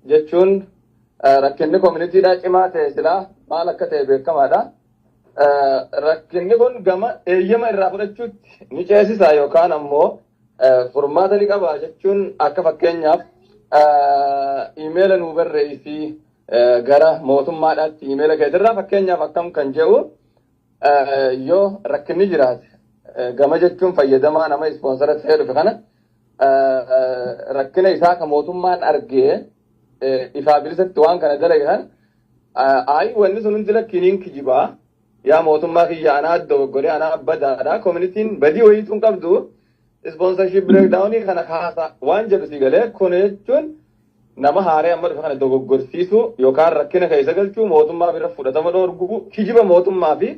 jechuun rakkinni communitydhaa cimaa ta'e silaa maal akka ta'e beekamaadha. Rakkinni kun gama eeyyama irraa fudhachuutti ni ceesisa yookaan ammoo furmaata ni qaba jechuun, akka fakkeenyaaf iimeela nuu barreessii gara mootummaadhaatti, iimeela keetirraa fakkeenyaaf akkam kan jedhu, yoo rakkinni jiraate gama jechuun fayyadamaa nama sponsora ta'ee dhufe kana rakkina isaa ka mootummaan argee ifaa bilisatti waan kana dalage kan ayi wanni sun hundi lakkiniin kijibaa, yaa mootummaa kiyya, anaa dogoggoree, anaa badaadha, communityn badii wayiitu hin qabdu, sponsorship breakdownii kana kaasa waan jedhu si galee. Kun jechuun nama haaree amma dhufe kana dogoggorsiisuu yookaan rakkina keessa galchuu, mootummaa bira fudhatama dhoorguu, kijiba mootummaa fi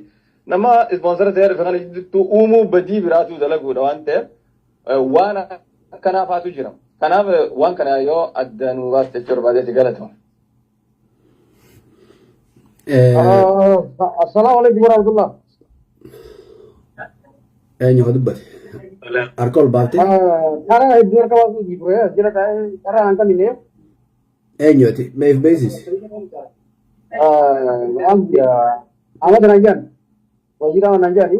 nama sponsora ta'ee dhufe kana jidduutti uumuu, badii biraatu dalaguudha waan ta'eef waan akkanaafaatu jira. Kanaaf waan kana yoo adda nuu baaste jechuu barbaadeeti, galatama. Assalaamu alaikum warahmatullah. Eenyu ka dubbate? Harka ol baaftee? Karaa hedduu harka baasuu ture, jira taa'ee karaa hin qabne. Eenyu ati? Meef beeksisi. Ahmad Nanjaan. Wajiir Ahmad Nanjaani.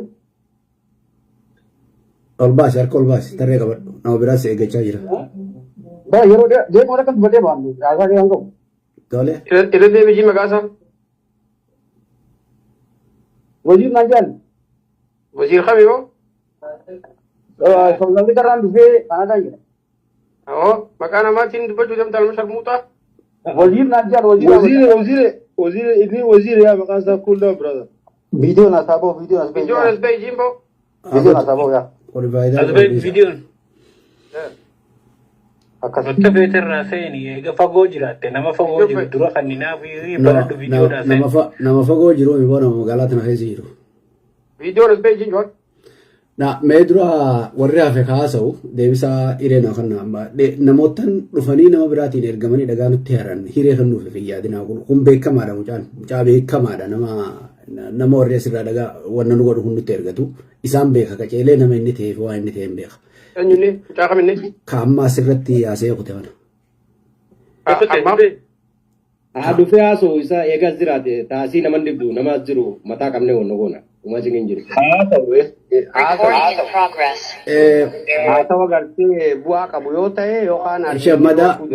Ol baasi, harka ol baasi, tarree qabadhu. Nama biraas eeggachaa jira. Bara yeroo deemu akka dubbatee baannu haasaa kan qabu. Tole. Irra deebisii maqaa isaa. Wajiir Nanjaan. Wajiir kami yoo? South Africa irraan dhufee Kanaadaa jira. Oo maqaa namaatiin dubbachuu deemta alma sharmuuxaa. Waziir naan jedhan waziir. Waziire, waziire, waziire, inni waziire yaa maqaan isaa cool down, brother. Viidiyoon asaa bahu, viidiyoon as bahu. Viidiyoon as bahi jiin bahu. Viidiyoon asaa bahu yaa. Kuni faayidaa As bahi qabu. viidiyoon. Akkas. Bakka feeterraa seeni eega fagoo jiraatte nama fagoo jiru dura kanninaa fi baradhu viidiyoodhaa seeni. Nama fagoo jiru immoo nama magaalaa tana keessa jiru. Viidiyoon as bahi jiin joon. Na mee dura warri hafe kaasa'u deebisaa hiree naa kan namootan dhufanii nama biraatiin ergamanii dhagaa nutti haran hiree kan nuuf hin yaadinaa. Kun beekamaadha, mucaan mucaa beekamaadha. Nama warri asirraa dhagaa wanna nu godhu kun nutti ergatu isaan beeka, qaceelee nama inni ta'eef waan inni ta'e hin beeka. Eenyunni mucaa kaminni? Ka amma asirratti haasa'ee kute mana. Ammaaf. Haa dhufee haasa'u isaa eegas jiraate taasii nama dhibdu nama as jiru mataa qabnee wanna goona. Uumaa hin jiru. Haasa'u. Haasawa gartee bu'aa qabu yoo ta'e yookaan Isha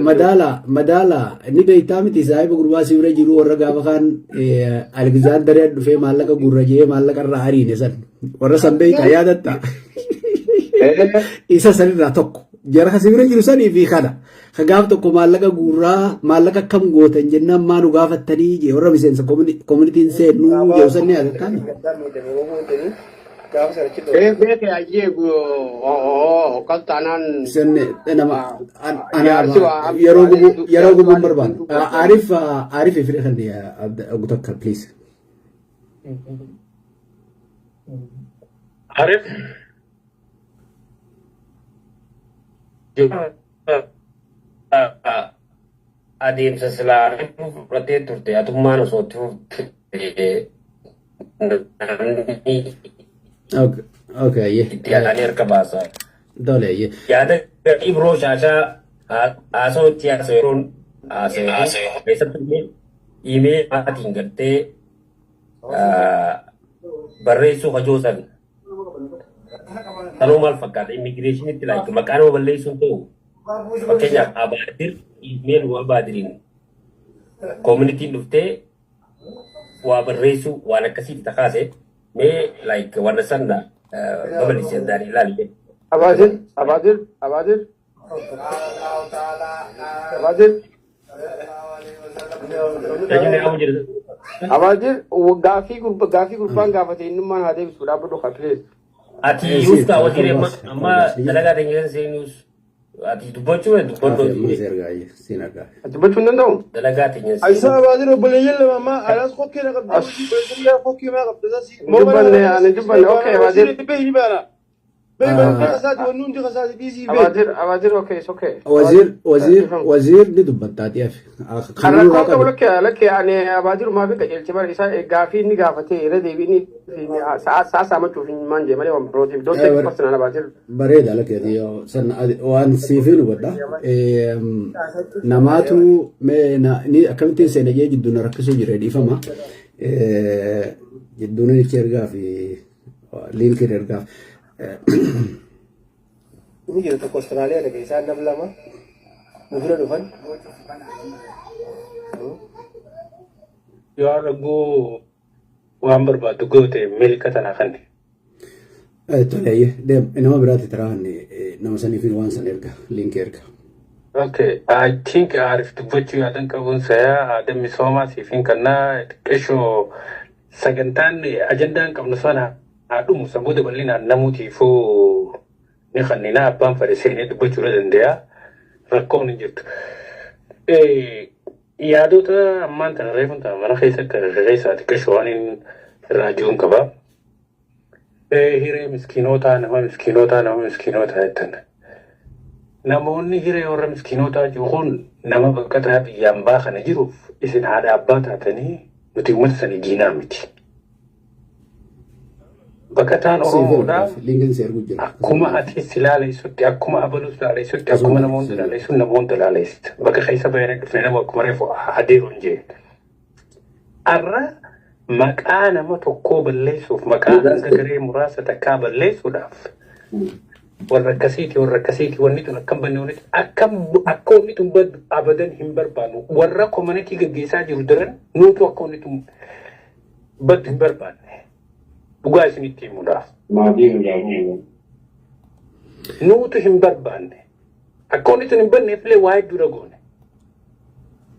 madaala madaala inni beektaa miti, saahiba gurbaa si bira jiru warra gaafa kaan Alekzaandariyaa dhufee maallaqa gurra jee maallaqa irraa ariine san warra san beektaa yaadatta. Isa sanirraa tokko jara si bira jiru sanii fi kana ka gaaf tokko maallaqa guurraa maallaqa akkam gootan jennaan maa nu gaafattanii jee warra miseensa koominitiin seennuu jedhu san ni yaadatta. Beeke ayyee akkas taanaan. Senne nama yeroo gubu yeroo gubuun barbaadu. Arif Arif fide kan gutakka, please. Arif. Adeemsa silaa fudhatee turte atummaan osoo itti fuftee namni Okay, itti yaadanii harka baasa. Tole, ayyee. Yaada Ibroo Shaashaa haasawaa itti haasa'e yeroon haasa'e keessattuu email maatiin gartee barreessuu hajoosan sanuu maal fakkaata immigireeshinitti like maqaa nama balleessuun ta'u, fakkeenyaaf Abaadir email Abaadiriin koomunitiin dhuftee waa barreessuu waan akkasiitti takaase mee like wanna sana babal'isee addaan ilaali. Abaadir, Abaadir, Abaadir. Abaadir. Eenyuun eegamu jedhu? Abaadir gaafii gurbaan gaafate innummaan haa deebisu, dhaabbadhu haa, please. Ati yuus kaa wajjin amma dalagaa teenya keessa seenuus ati dubbachuu dubbadhu. Siin argaa. Dubbachuu hin danda'u? Dalagaa teenya Isa Abaadir obboleeyyan lama ammaa alaas kokkee na qabdi. Kokkee maa qabdi? Dubbanne ani dubbanne, okay, Abaadir. Beeyi baana. Beeyi baana kasaati wanni hundi kasaati dhiisii beeyi. Abaadir, Abaadir, okay, it's okay. Waziir waziir waziir ni dubbattaati hafe. Kan rakkoo qabu lakkee lakkee ani Abaadir maa fi qajeelche bara isa gaafii inni gaafate irra deebiin sa'a sa'a saamachuuf hin maan jee malee waan birootiif don't take it personal, Abaadir. Bareeda lakkeeti san waan siifin hubadha. Namaatu mee ni akkamittiin seena jee jidduu na rakkisuu jira, dhiifama. Jidduun inni ergaa fi liinkiin ergaaf. Inni jiru tokko Austraaliyaa dhaqe, isaan nam lama nu bira dhufan. Yoo arguu waan barbaaddu goote milka tana kan. Tole, deem, nama biraatti taraa nama saniif waan san erga, liinkii erga. Okay, I think Arif dubbachuu yaadan qabuun saya aadaa misoomaa siifin kannaa xiqqeeshoo sagantaan ajandaan qabnu sana haa dhumu, san booda bal'inaan namuutiifuu ni kannina, abbaan fedhe seenee dubbachuu ni danda'a. Rakkoon hin jirtu. Yaadota ammaan tana reefuun tana mana keessa keessaa xiqqeeshoo waan hin raaji'uun qaba. Hiree miskiinotaa, nama miskiinotaa, nama miskiinotaa jettan. Namoonni hiree warra miskiinotaa jiru kun nama baqataa biyyaan baa kana jiruuf isin haadha abbaa taatanii nuti uummata sanii diinaa miti. Baqataan Oromoodhaa Liinkiin si ergu jira. akkuma atis ilaaleessutti, akkuma abalus ilaaleessutti, akkuma namoonni ilaaleessu namoonni ilaaleessu. Bakka keessa bahanii dhufne nama akkuma reefu adeeruun jee. Arra maqaa nama tokkoo balleessuuf, maqaa hanga garee muraasa takkaa balleessuudhaaf warra akkasiiti, warra akkasiiti, wanni tun akkam banne, wanni tun akkam akka wanni tun baddu abadan hin barbaannu. Warra community gaggeessaa jiru daran nuutu akka wanni tun baddu hin barbaanne. Dhugaa isinitti himuudhaaf. Maatii irraa. Nuutu hin barbaanne. Akka wanni tun hin banneef illee waa hedduu goone.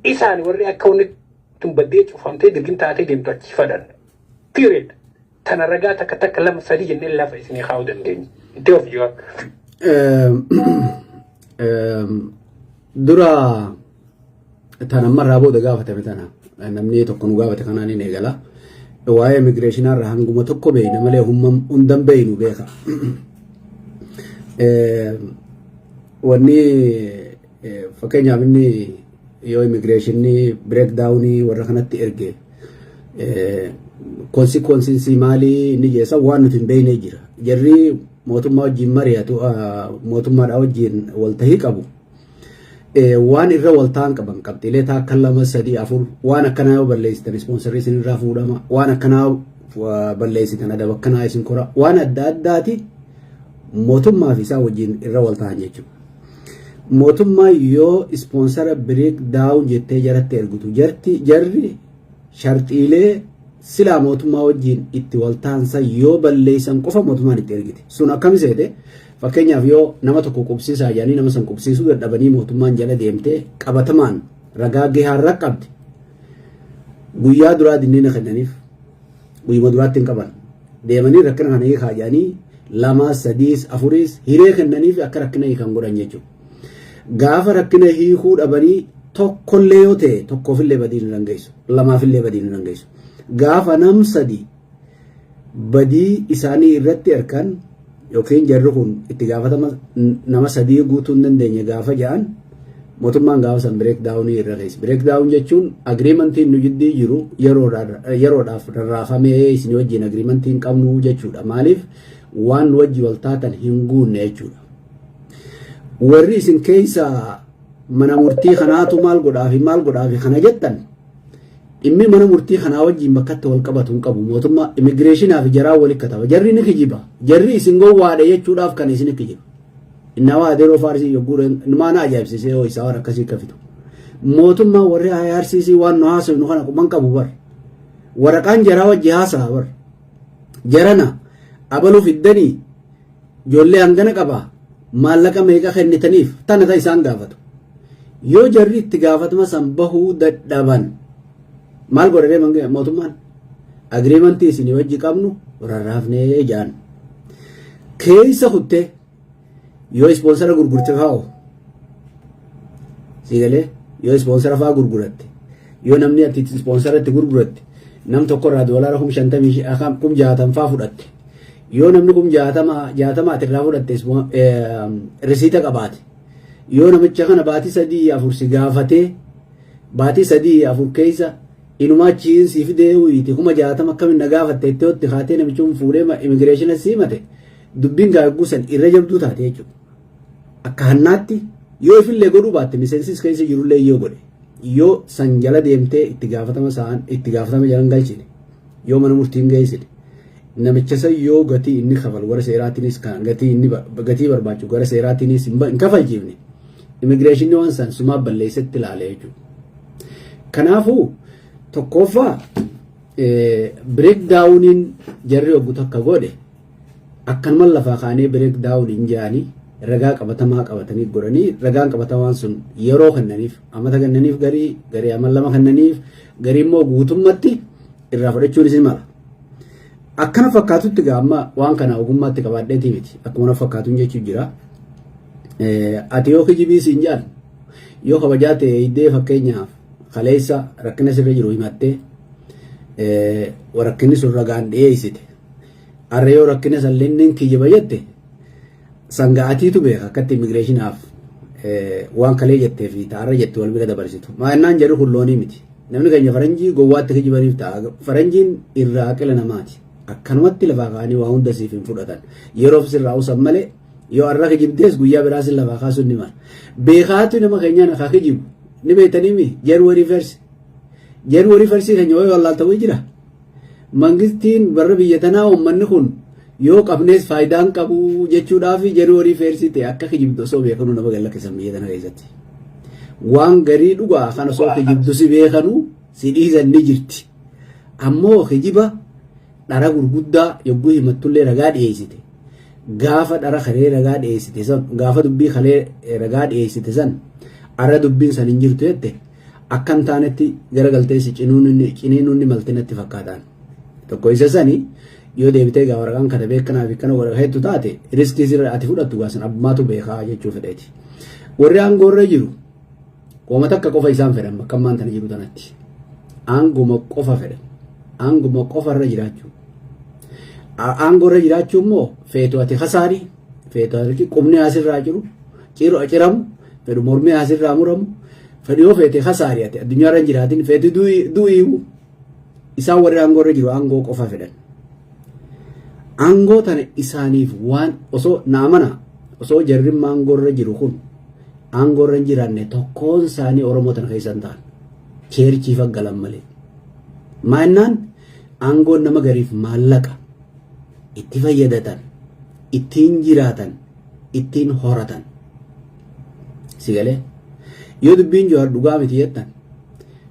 Isaan warri akka wanni tun baddee cufamtee dirgin taatee deemtu achi fadhan. Period. Tana ragaa takka takka lama sadii jennee lafa isinii kaa'uu dandeenya. Itti of jiwa. Dura tan ammarraa booda gaafatame tana namni tokko nu gaafate kanaan hin eegala. Waa'ee immigration irraa hanguma tokko beeyna malee hundan beeynu beeka. Wanni fakkeenyaaf inni yoo immigrationii breakdownii warra kanatti erge consequences maalii inni jeessa waan nuti hin beekne jira. Jarri mootummaa wajjin mari'atu, mootummaadhaa wajjin waltahii qabu. Waan irra waltaan qaban qabxiilee takka, lama, sadii, afur, waan akkanaa yoo balleessitan sponsorri isin irraa fuudhama, waan akkanaa balleessitan adaba akkanaa isin kora, waan adda addaati mootummaa fi isaa wajjin irra waltahan jechuudha. Mootummaa yoo sponsor break down jettee jaratti ergitu, jarti jarri sharxiilee silaa mootummaa wajjin itti waltaansa yoo balleessan qofa mootummaan itti ergite. Sun akkami seete? Fakkeenyaaf yoo nama tokko qubsiisaa jedhanii nama san qubsiisuu dadhabanii mootummaan jala deemtee qabatamaan ragaa gahaarra qabdi. Guyyaa duraa dinniina kennaniif guyyuma duraatti hin qaban. Deemanii rakkina kana hiikaa jedhanii lama, sadiis, afuriis hiree kennaniif akka rakkina hiikan godhan jechuudha. Gaafa rakkina hiikuu dhabanii tokkollee yoo ta'e tokkoofillee badiin hin dangeessu. Lamaafillee badiin hin dangeessu. Gaafa nam sadi badii isaanii irratti erkan yookiin jarri kun itti gaafatama nama sadii guutuu hin dandeenye gaafa jedhan, mootummaan gaafa san break downii irra keessa. Break down jechuun agreementiin nu jiddii jiru yeroodhaaf rarraafamee isin wajjin agreementii hin qabnu jechuudha. Maaliif? Waan nu wajji wal taatan hin guunne jechuudha. Warri isin keessa mana murtii kanaatu maal godhaafi maal godhaafi kana jettan, dhimmi mana murtii kanaa wajjin bakkatti wal qabatu hin qabu. Mootummaa immigrationaa fi jaraa walitti kataba. Jarri ni kijiba. Jarri isin gowwaadha jechuudhaaf kan isin kijiba. Innaa adeeroo faarsii yogguu maana ajaa'ibsiisee yoo isaa waan akkasii kafitu. Mootummaa warri IRCC waan nu haasofnu kana quban qabu bar. Waraqaan jaraa wajji haasa'a bar. Jarana abaluu fiddanii ijoollee hangana qaba, maallaqa meeqa kennitaniif, tana ta isaan gaafatu. Yoo jarri itti gaafatama san bahuu dadhaban maal godhadhee mootummaan? Agreementii isinii wajji qabnu rarraafnee jaan. Keessa kuttee yoo sponsor gurgurte faa'o siigalee, yoo sponsor fa'aa gurguratte, yoo namni ati sponsor itti gurguratte nam tokko irraa doolaara 50,000, 60,000 fa'aa fudhatte, yoo namni 60,000 ati irraa fudhatte risiita qabaate, yoo namicha kana baatii 3 4 si gaafatee baatii 3 4 keessa inumaa achiin si fidee uyiti 60,000 akkamiin na gaafatte itti itti kaatee namichi kun fuudhee immigration si himate, dubbiin gaagguu san irra jabduu taate jechuudha. Akka hannaatti yoo ifillee godhuu baatte, miseensis keessa jirullee yoo godhe, yoo san jala deemtee itti gaafatama isaan itti gaafatama jalan galchine, yoo mana murtiin geessine, namicha san yoo gatii inni kafalu gara seeraatiinis kan gatii inni gatii barbaachu gara seeraatiinis hin kafalchiifne, immigrationni waan san sumaa balleessetti ilaale jechuudha. Kanaafuu tokkoffaa break downiin jarri hoggu takka godhe akkanuma lafaa kaanee break down hin jaanii ragaa qabatamaa qabatanii godhanii, ragaan qabatamaan sun yeroo kennaniif, amata kennaniif, garii garii ama 2 kennaniif, garii immoo guutummatti irraa fudhachuunis ni mala. Akkana fakkaatutti gaa amma waan kana ogummaatti qabaadheetii miti, akkuma na fakkaatuun jechuun jira. Ati yoo kijibii siin jaan, yoo kabajaa ta'e hiddee, fakkeenyaaf kaleessa rakkina sirra jiru himattee rakkinni sun ragaan dhiyeessite, har'a yoo rakkina san lenniin kijiba jette, sanga'atiitu beeka akkatti immigrationaaf waan kalee jettee fi ta'arra jette wal bira dabarsitu. Maannaan jedhu kun loonii miti. Namni keenya faranjii gowwaatti kijibaniif ta'a. Faranjiin irraa qila namaati. Akkanumatti lafaa ka'anii waa hunda siif hin fudhatan. Yeroof sirraa usan malee yoo har'a kijibdees guyyaa biraa sin lafaa kaasuun ni mala. Beekaatu nama keenyaan akka kijibu ni beektanii mi? January first. January first keenya wayii wallaaltawii jira. Mangistiin barra biyya tanaa uummanni kun yoo qabnees faayidaan qabu jechuudhaaf January first ta'e akka kijibdu osoo beekanuu nama gallakkisan biyya tana keessatti. Waan garii dhugaa kan osoo kijibdu si beekanuu si dhiisan ni jirti. Ammoo kijiba dhara gurguddaa yogguu himattullee ragaa dhiyeessite. Gaafa dhara kalee ragaa dhiyeessite san gaafa dubbii kalee ragaa dhiyeessite san arra dubbiin san hin jirtu jette akka hin taanetti garagaltee si ciniinuun ni malte natti fakkaataan. Tokko isa sani yoo deebitee gaa waraqaan katabee akkanaa fi akkana godha hedduu taate riskii sirra ati fudhattu gaa san abbummaatu beekaa jechuu fedheeti. Warri aangoorra jiru Wama takka qofa isaan fedhan bakka ammaan tana jiru tanatti. Aanguma qofa fedhan. Aanguma qofa irra jiraachuu. Aangoo irra jiraachuu immoo feetu ati kasaari, feetu ati qubni asirraa jiru, ciramu, fedhu mormi asirraa muramu, fedhu yoo feete kasaari ati addunyaa irra hin jiraatin, feetu du'iiwu. Isaan warri aangoo irra jiru aangoo qofa fedhan. Aangoo tana isaaniif waan osoo na amana osoo jarri aangoo irra jiru kun aangoo irra hin jiraanne tokkoon isaanii Oromoo tana keessa hin ta'an. Cheerchiif galan malee. Maannaan aangoon nama gariif maallaqa itti fayyadatan, ittiin jiraatan, ittiin horatan. Si galee? Yoo dubbiin Jawaar dhugaa miti jettan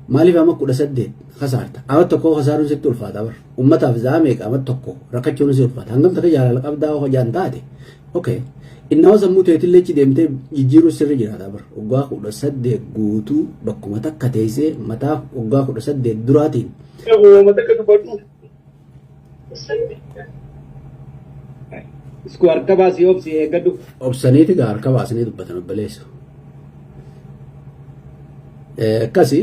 maaliif amma 18 kasaarta? Amma tokko kasaaruun sitti ulfaata bar. Ummataaf za'a meeqa amma tokko rakkachuun si ulfaata. Hangam takka jaalala qabdaa hojaan taate. Okay. Innama sammuu teetillee achi deemtee jijjiiruu sirri jiraata bar. Waggaa 18 guutuu bakkuma takka teessee mataa waggaa 18 duraatiin. Uumama takka dubbadhu. Isku harka baasii obsi eeggadhu. Obsaniiti gaa harka baasanii dubbatan obboleessa. Akkasi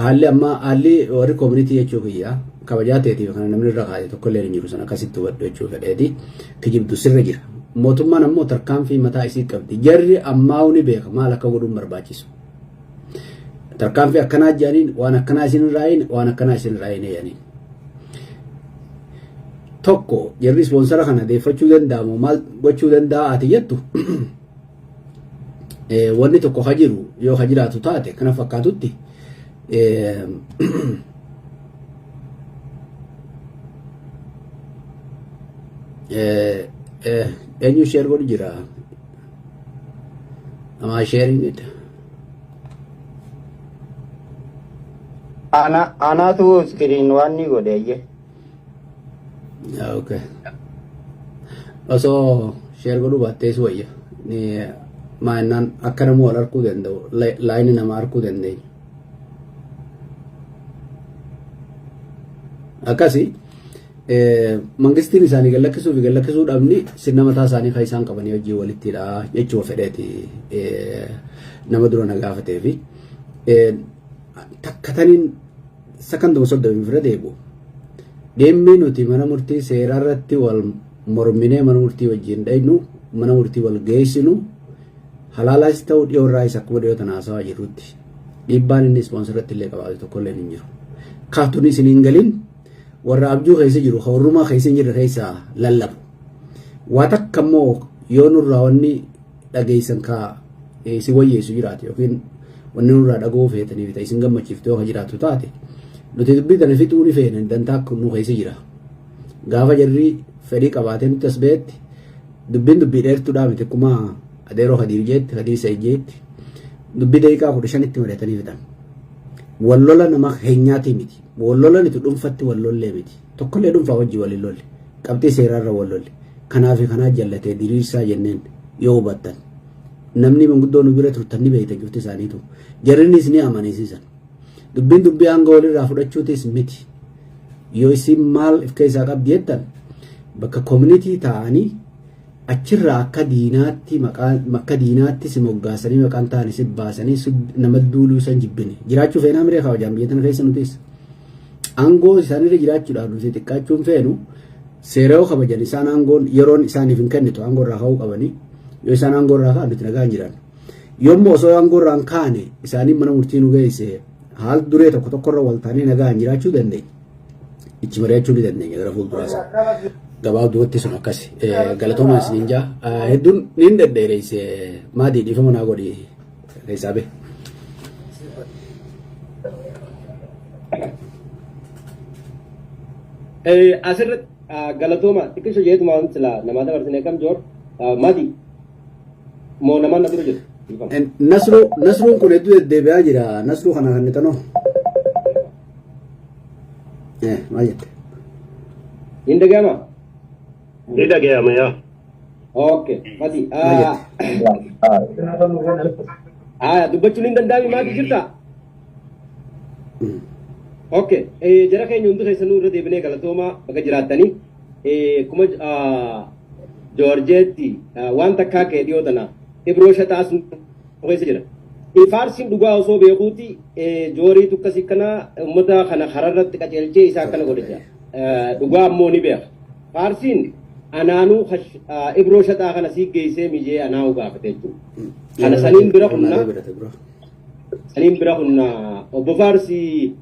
haalli amma haalli warri koominitii jechuu kiyya kabajaa ta'eetiif kana namni irra kaa'e tokko illee hin jiru sana akkasitti hubadhu jechuu fedheeti kijibdu sirra jira. Mootummaan ammoo tarkaanfii mataa isii qabdi. Jarri ammaa ni beeka maal akka godhuun barbaachisu. Tarkaanfii akkanaa jedhaniin waan akkanaa isin irraa hin waan akkanaa isin irraa hin jedhaniin. Tokko jarri ispoonsara kana deeffachuu danda'amu maal gochuu danda'a ati jettu wanni tokko ka jiru yoo ka jiraatu taate kana fakkaatutti eenyu sheer godhu jira. Am I sharing it? Ana anaatu iskiriin waan ni godhe eeyyee. Yeah, okay. Osoo share godhuu baattees wayya. Ni maannaan akka namuu wal arguu danda'u laayini nama arguu dandeenya. Akkasi Mangistiin isaanii gad lakkisuu fi gad lakkisuu dhabni sirna mataa isaanii kan isaan qabanii hojii walittidha jechuu fedheeti nama dura na gaafatee fi takka taniin sakanduma 30 bira deebi'u. Dhimmi nuti mana murtii seeraa irratti wal morminee mana murtii wajjin dhaynu mana murtii wal geessinu halaalaas ta'u dhiyoo irraayis akkuma dhiyoo tana haasawaa jirrutti dhiibbaan inni ispoonsaratti illee qabaatu tokkollee hin jiru. Kaatuun isin hin galin warra abjuu keessa jiru ka warrumaa keessa hin jirre keessa lallabu. Waa takka immoo yoo nurraa wanni dhageessan ka isin wayyeessu jiraate yookiin wanni nurraa dhaga'uu feetanii fi isin gammachiiftu yoo ka jiraatu taate nuti dubbii tana fixuu ni feena dantaa nu keessa jira. Gaafa jarri fedhii qabaatee nutti as ba'etti dubbiin dubbii dheertuudhaa miti akkuma adeeroo Kadiir jeetti Kadiir Sa'iid jeetti dubbii daqiiqaa 15tti mari'atanii fixan. Wal lola nama keenyaatii miti. Wal lola nuti dhuunfatti wal lollee miti. Tokkollee dhuunfaa wajjin wal hin lolle. Qabxii seeraarra wal lolle. Kanaa fi kanaa jallatee diriirsaa jenneen yoo hubattan. Namni manguddoo nu bira turtan ni beektan cufti isaaniitu. Jarrinis ni amanisiisan. Dubbiin dubbii aangoo walirraa fudhachuutis miti. Yoo isin maal if keessaa qabdi jettan bakka koominitii taa'anii achirraa akka diinaatti maqaa akka diinaatti si moggaasanii maqaan ta'ani si baasanii si nama duuluu san jibbine jiraachuu feenaa miree kabajaan biyya tana keessa nutis aangoo isaanirra jiraachuudhaaf nuti xiqqaachuun feenu seera yoo kabajan isaan aangoon yeroon isaaniif hin kennitu aangoo irraa ka'uu qabanii yoo isaan aangoo irraa ka'an nuti nagaa hin jiraannu. Yommuu osoo aangoo irraa hin kaane isaaniin mana murtii nu geesse haal duree tokko tokkorra wal taanee nagaan jiraachuu dandeenya. Ichi mari'achuu ni dandeenya gara fuulduraa sana. Gabaabdumatti sun akkasi. Galatoomaa isiniin jaa. Hedduun niin dhedheereesse maadii dhiifama naa godhi keessaa bahe. Asirratti galatooma xiqqisho jeetuma sila namaa dabarsine kam joor maadii moo namaan na dura jiru. Nasruu Nasruun kun hedduu deddeebi'aa jira. Nasruu kana kan tanoo. Maal jette? Hin dhaga'amaa? Ni dhaga'ama yaa. Okay, Fati. Maal jette? Dubbachuun hin danda'ami maati jirta? Okay, jara keenya hundi keessanuu irra deebinee galatoomaa bakka jiraattanii kuma Joorjeetti waan takkaa kee dhiyoo tana Ibroo Shaxaas nu keessa jira. Faarsiin dhugaa osoo beekuuti Jooriitu akkasii kana uummata kana kararratti qajeelchee isaa akkana godhe jira. Dhugaa ammoo ni beeka. Faarsiin anaanuu Ibroo Shaxaa kana sii geessee mijee anaa'u gaafate jechuudha. Kana saniin bira humna saniin bira humna obbo Faarsii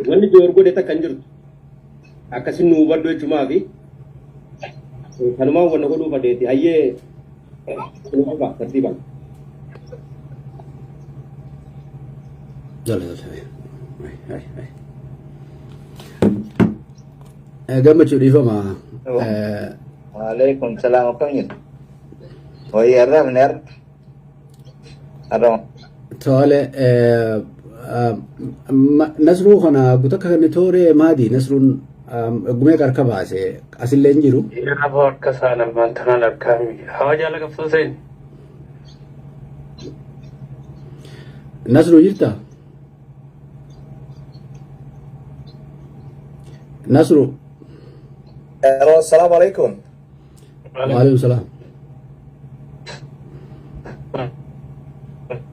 wanni Joor godhe takka hin jirtu. Akkasin nu hubadhu jechumaa fi kanumaan wanna godhuu fadheeti. Hayyee nu qofa tartiibaan. Tole tole. Ay ay ay. Gammachuu dhiifama. Waalaikum salaam akkam jirtu? Wayii har'a hafne har'a. Har'a Tole Nasruu kana gutakka kan tooree maadi Nasruun gumee qarka baase asillee hin jiru. Yeroo harka isaan armaan tanaan harkaa hawa jaala qabsoo seen. Nasruu jirta? Nasruu. Hello, assalamu alaikum. Waalaikum salaam.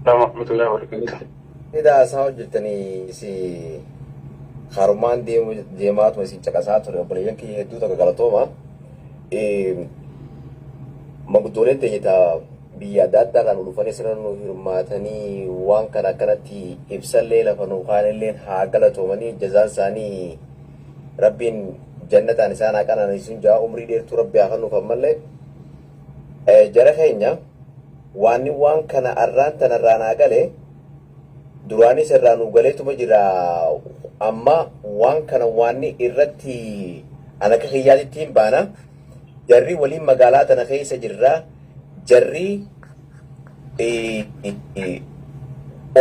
Rahmatullahi wa barakatuh. Ni daasaa hojjettanii si harumaan deemu deemaatuma isin caqasaa ture obboleeyyan kiyya hedduu takka galatooma. Manguddooleen teenya ta biyya adda addaa irraa nu dhufanii asirra nu hirmaatanii waan kana akkanatti ibsallee lafa nu kaanillee haa galatoomanii jazaan isaanii rabbiin jannataan isaan haa qananiisuun jaa umrii dheertuu rabbi haa kennuuf ammallee. Jara keenya waanni waan kana arraan tanarraa naa gale duraanis irraa nu galeetuma jira amma waan kana waanni irratti an akka kiyyaatitti hin baana jarri waliin magaalaa tana keessa jirra jarri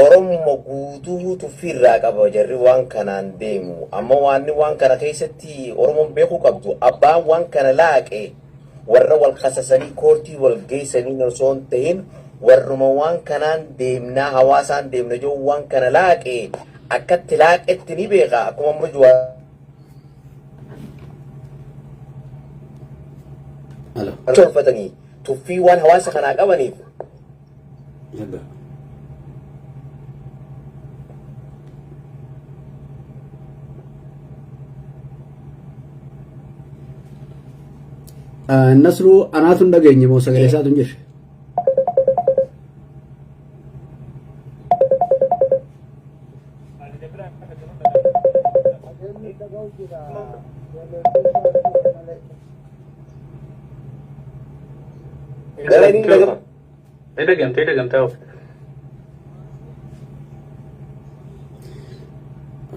Oromo guutuu tuffii irraa qaba jarri waan kanaan deemu amma waanni waan kana keessatti Oromoon beekuu qabdu abbaan waan kana laaqe warra wal kasasanii koortii wal geessanii osoo hin ta'in warruma waan kanaan deemnaa hawaasaan deemna jiru waan kana laaqe akkatti laaqetti ni beeka akkuma amma juwaa Alo. tolfatanii tuffii waan hawaasa kanaa qabaniif Yagga. Nasruu anaatu hin dhageenye moo sagalee isaatu hin jirre? Gara inni dhagama. Ni dhagamtee dhagamtee of.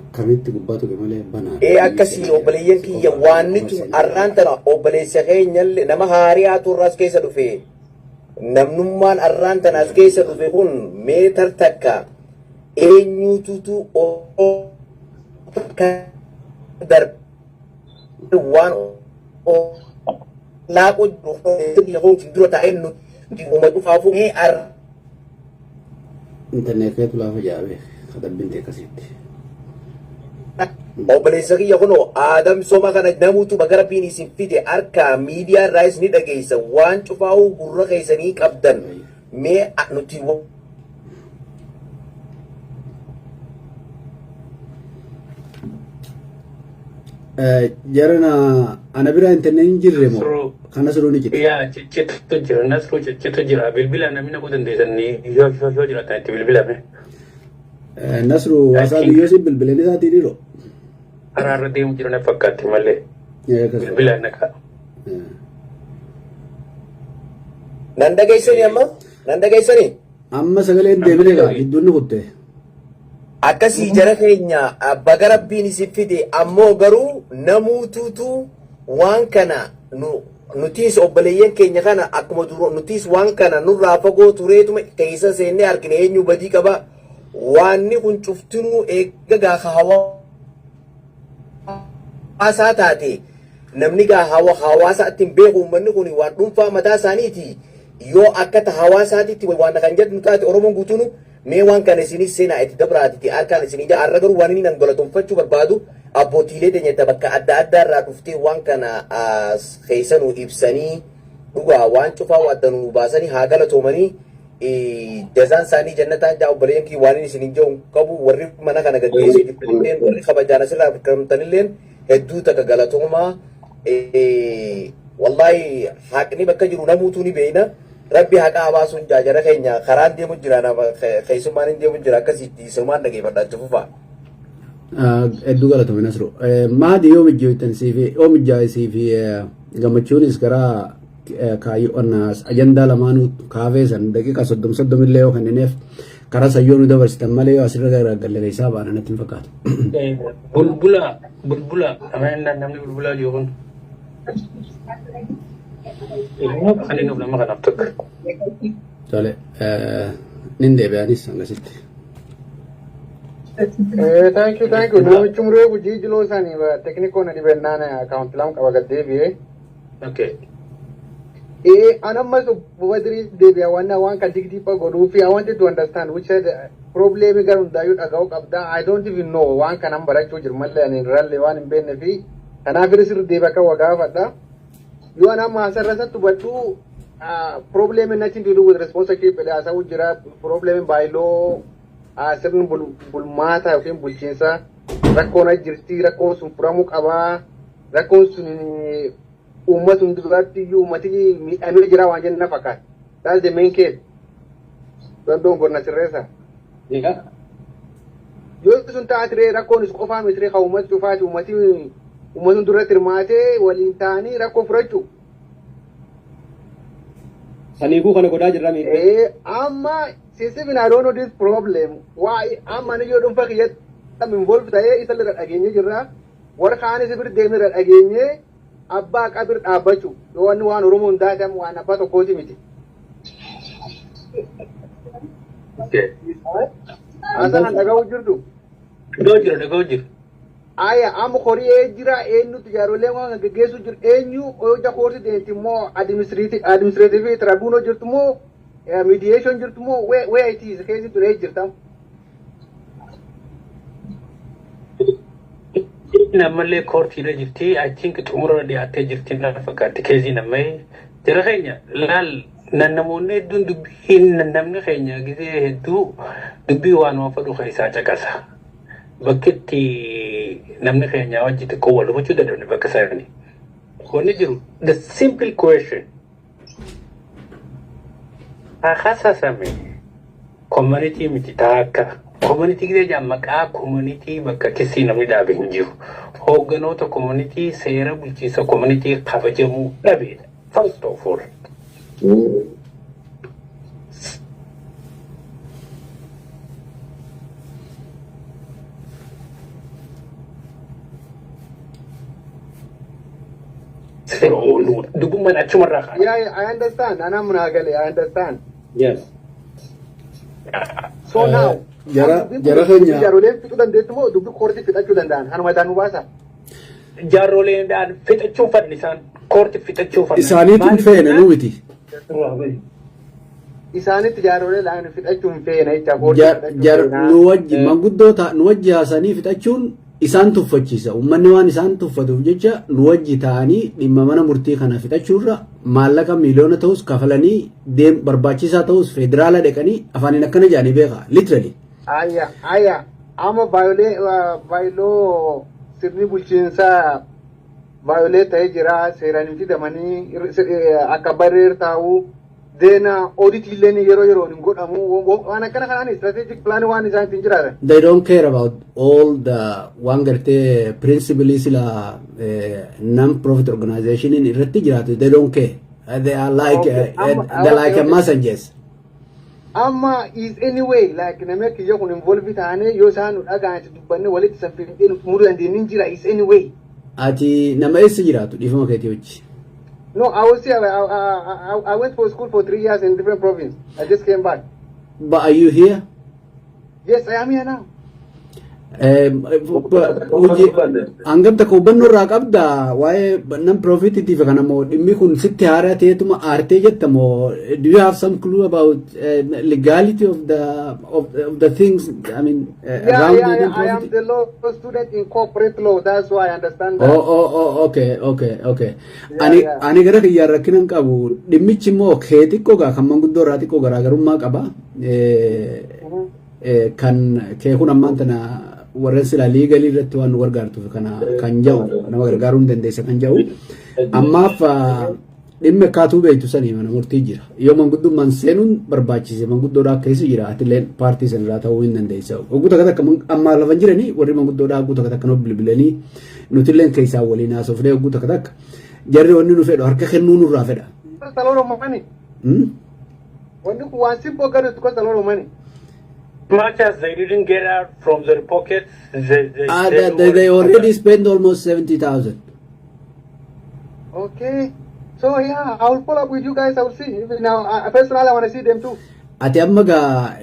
Akkamitti gubbaa tuqe malee banaa. Ee akkasii obboleeyyan kiyya waanni tun arraan tana obboleessa keenyallee nama haariyaatu irraas keessa dhufe namnummaan arraan tana as keessa dhufe kun meetar takka eenyututu darbe waan laaquu jiru dura taa'ee nuti uuma cufaafuu mee ar Internet keetu laafa jaabee kadabbin ta'e akkasitti. Obboleessa kiyya kunoo aadam soma kana namuutu baga rabbiin isin fide harkaa miidiyaa irraayis ni dhageessa waan cufaa'uu gurra keessanii qabdan mee nuti Jarana ana biraa internet hin jirre moo Nasruu kana siruu ni jira. yaa ciccitu jira nasruu ciccitu jira bilbila namni naquu dandeessan yoo yoo yoo jiraatan itti bilbilame. Nasru I waasaa think biyyoo si bilbileen isaatii dhiiroo. karaarra deemu jiru na fakkaatti malee bilbila naqa. Nan dhageessanii amma? Nan dhageessanii? Amma sagaleen deebine gaa gidduun ni kutte. Akkasii jara keenya baga rabbiin isin fide ammoo garuu namuutuutu waan kana nu nutiis obboleeyyan keenya kana akkuma dura nutiis waan kana nurraa fagoo tureetuma keessa seennee argine eenyu badii qaba waanni kun cuftinuu eegga gaafa hawaasaa taate Namni gaa hawaasa ittiin beeku uummanni kun waan dhuunfaa mataa isaaniiti. Yoo akka ta hawaasaatitti waan kan jedhu taate, Oromoon guutuun mee waan kana isinis seenaa itti dabraatiti harkaan isinii jaa. Har'a garuu waan inni nan galatoonfachuu barbaadu, abbootiilee teenya bakka adda addaa irraa dhuftee waan kana keessanuu ibsanii, dhugaa waan cufaa adda nuu baasanii, haa galatoomanii. Jazaan isaanii jannataan jaa. Obboleeyyan kiyya, waan inni isin jiru qabu, warri mana kana gaggeessuu jirtanilleen, warri kabajaan asirraa argamtanilleen, hedduu takka galatoomaa. Wallaahi, haqni bakka jiru namuutuu ni beeyna. Rabbi haqaa baasuun jaajara keenya karaan deemu jira, nama keessummaan hin deemu jira, akkasitti sirumaan dhageeffadha, itti fufaa. Hedduu galatoomi, Nasru. Maadi yoo mijjeettan siifi yoo mijjaa'e siifi gammachuunis karaa kaayyoo ajandaa lamaanuu kaafee san daqiiqa 30 30 illee yoo kennineef, karaa sayyoo nu dabarsitan malee, yoo asirra garagalle keessaa baana natti hin fakkaatu. Bulbula, bulbula, namni bulbulaa jiru kun. Kan inni nama kanaaf tokko. Tole, nin deebi'anis hangasitti. Thank you, thank you. Namichi muree gujii jiloo isaanii teknikoon dhibennaan account lama qaba gad deebi'ee. An ammas obbo Badrii deebi'a waan kan dig deeper godhuu fi I wanted to understand which side problem gara hundaayyuu dhaga'uu qabda. I don't even know, waan kanan barachuu jiru malee ani rallee waan hin beekne fi kanaaf sirri deebi'a akka waa gaafadha. Yoo an amma asirra isatti hubadhu, problem nothing to do with sponsorship haasa'uu jira, problem bylaw, sirni bulmaata yookiin bulchiinsa rakkoon jirti, rakkoon sun furamuu qabaa, rakkoon sun uummata hunduratti iyyuu uummati miidhamee jira waan jenna fakkaata. That's the main case. Danda'uun gorna sirreessa. Yoo sun taatire, rakkoon is qofaa mitire, kan uummati cufaati, uummati uummata hunduratti hirmaatee waliin ta'anii rakkoo furachuu. Saniifuu kana godhaa jirra miidhee. Amma since even I don't know this problem, why amma ani yoo dhuunfaa kiyyatti involve ta'ee isa irra dhageenye jirra. Warra kaanis bira deemee irra dhageenye, abbaa qabir dhaabbachuu yoo wanni waan Oromoo hundaa ta'e, waan abbaa tokkooti miti. Haasaa kan dhaga'uu jirtu. Dhaga'uu jira, dhaga'uu jira. Aya, amma horii ee jira, eenyutu jaarolee waan gaggeessu jiru, eenyu hojja court deemti immoo, administrative tribunal jirtu moo mediation jirtu moo, where it is keessi ture jirta. Ammallee courtiidha jirti. I think xumura dhiyaattee jirti na fakkaatti caseiin ammayee. Jara keenya laal, namoonni hedduun dubbii, namni keenya gizee hedduu dubbii waan fedhu keessaa caqasa. Bakki itti namni keenya wajji xiqqoo wal hubachuu dadhabne bakka isaanii. Wanni jiru, the simple question. Hakasasame community miti taakka. Community gisee jedhan, maqaa community bakka kisii namni dhaabe hin jiru. Hoogganoota community seera bulchiinsa community kabajamuu dhabeedha. First of all. Seera ooluu dubummaan achumarraa ka'a. Yeah, I understand. Ana munagale, I understand. Yes. So now, Jara keenya jaaroleen fixuu dandeettu moo dubbii court fixachuu danda'an? Kanuma isaan nu baasa. Jaarroleedhaan fixachuu fadhan, isaan court fixachuu fadhan. Isaaniitu hin feene, nu miti. Isaanitti jaarolee laan fixachuu hin feene jecha, court fixachuu feena. Nu wajji manguddoota nu wajji haasanii fixachuun isaan tuffachiisa. Uummanni waan isaan tuffatuuf jecha, nu wajji ta'anii dhimma mana murtii kana fixachuurra maallaqa miiliyoona ta'us kafalanii deem barbaachisaa ta'us federaala dhaqanii afaaniin akkana jedhanii beeka. Literally. Aya, aya. Amma bylaw sirni bulchiinsaa violate ta'ee jira. Seeraan hin fidamanii akka barreer taa'u. Deena audit illee yeroo yeroon hin godhamu. Waan akkana kanaan strategic plan waan isaan ittiin jiraatan. They don't care about all the waan gartee principally sila non-profit organization irratti jiraatu. They don't care. They are like they like a messengers. Amma is anyway like namni kiyya kun involve ta'anii yoo isaan nu dhaga'an itti dubbanne walitti san fidee nu xumuruu dandeenye jira, is anyway. Ati nama eessa jiraatu, dhiifama keetii wajji? No, I was here. I went for school for 3 years in different province. I just came back. But are you here? Yes, I am here now. Hojii hangam takka hubannoo irraa qabda waa'ee non profitiitiif kana moo dhimmi kun sitti haaraa ta'eetuma aartee jetta moo do you have some clue about legality of the things, I mean, Yeah, around yeah, the yeah. I am non-profit? the law student in corporate law. That's why I understand that. Oh, okay. Yeah, Ani ani gara kiyyaan rakkina hin qabu. Dhimmichi immoo kee xiqqoo gaa kan manguddoo irraa xiqqoo garaagarummaa qaba. Kan kee kun ammaan tana warreen silaa legal irratti waan nu gargaartuuf kana kan jedhu nama gargaaruu hin dandeessa kan jedhu. Ammaaf dhimmi akkaatuu beektu sanii mana murtii jira. Yoo manguddummaan seenuun barbaachise manguddoodhaa keessa jira, atillee paartii sanirraa ta'uu hin dandeessa. Ogguu takka takka ammaa lafa hin jiranii warri manguddoodhaa ogguu takka takka nu bilbilanii nutilleen keessaa waliin haasofnee ogguu takka takka jarri wanni nu fedhu harka kennuu nurraa fedha. Cost a lot of money. Wanni kun waan simple garuu it cost a lot of money. Much as they didn't get out from their pockets, they, they They already spent almost 70,000. Okay. So yeah, I will follow up with you guys. I will see. Even now, I, personally, I want to see them too. Ati amma gaa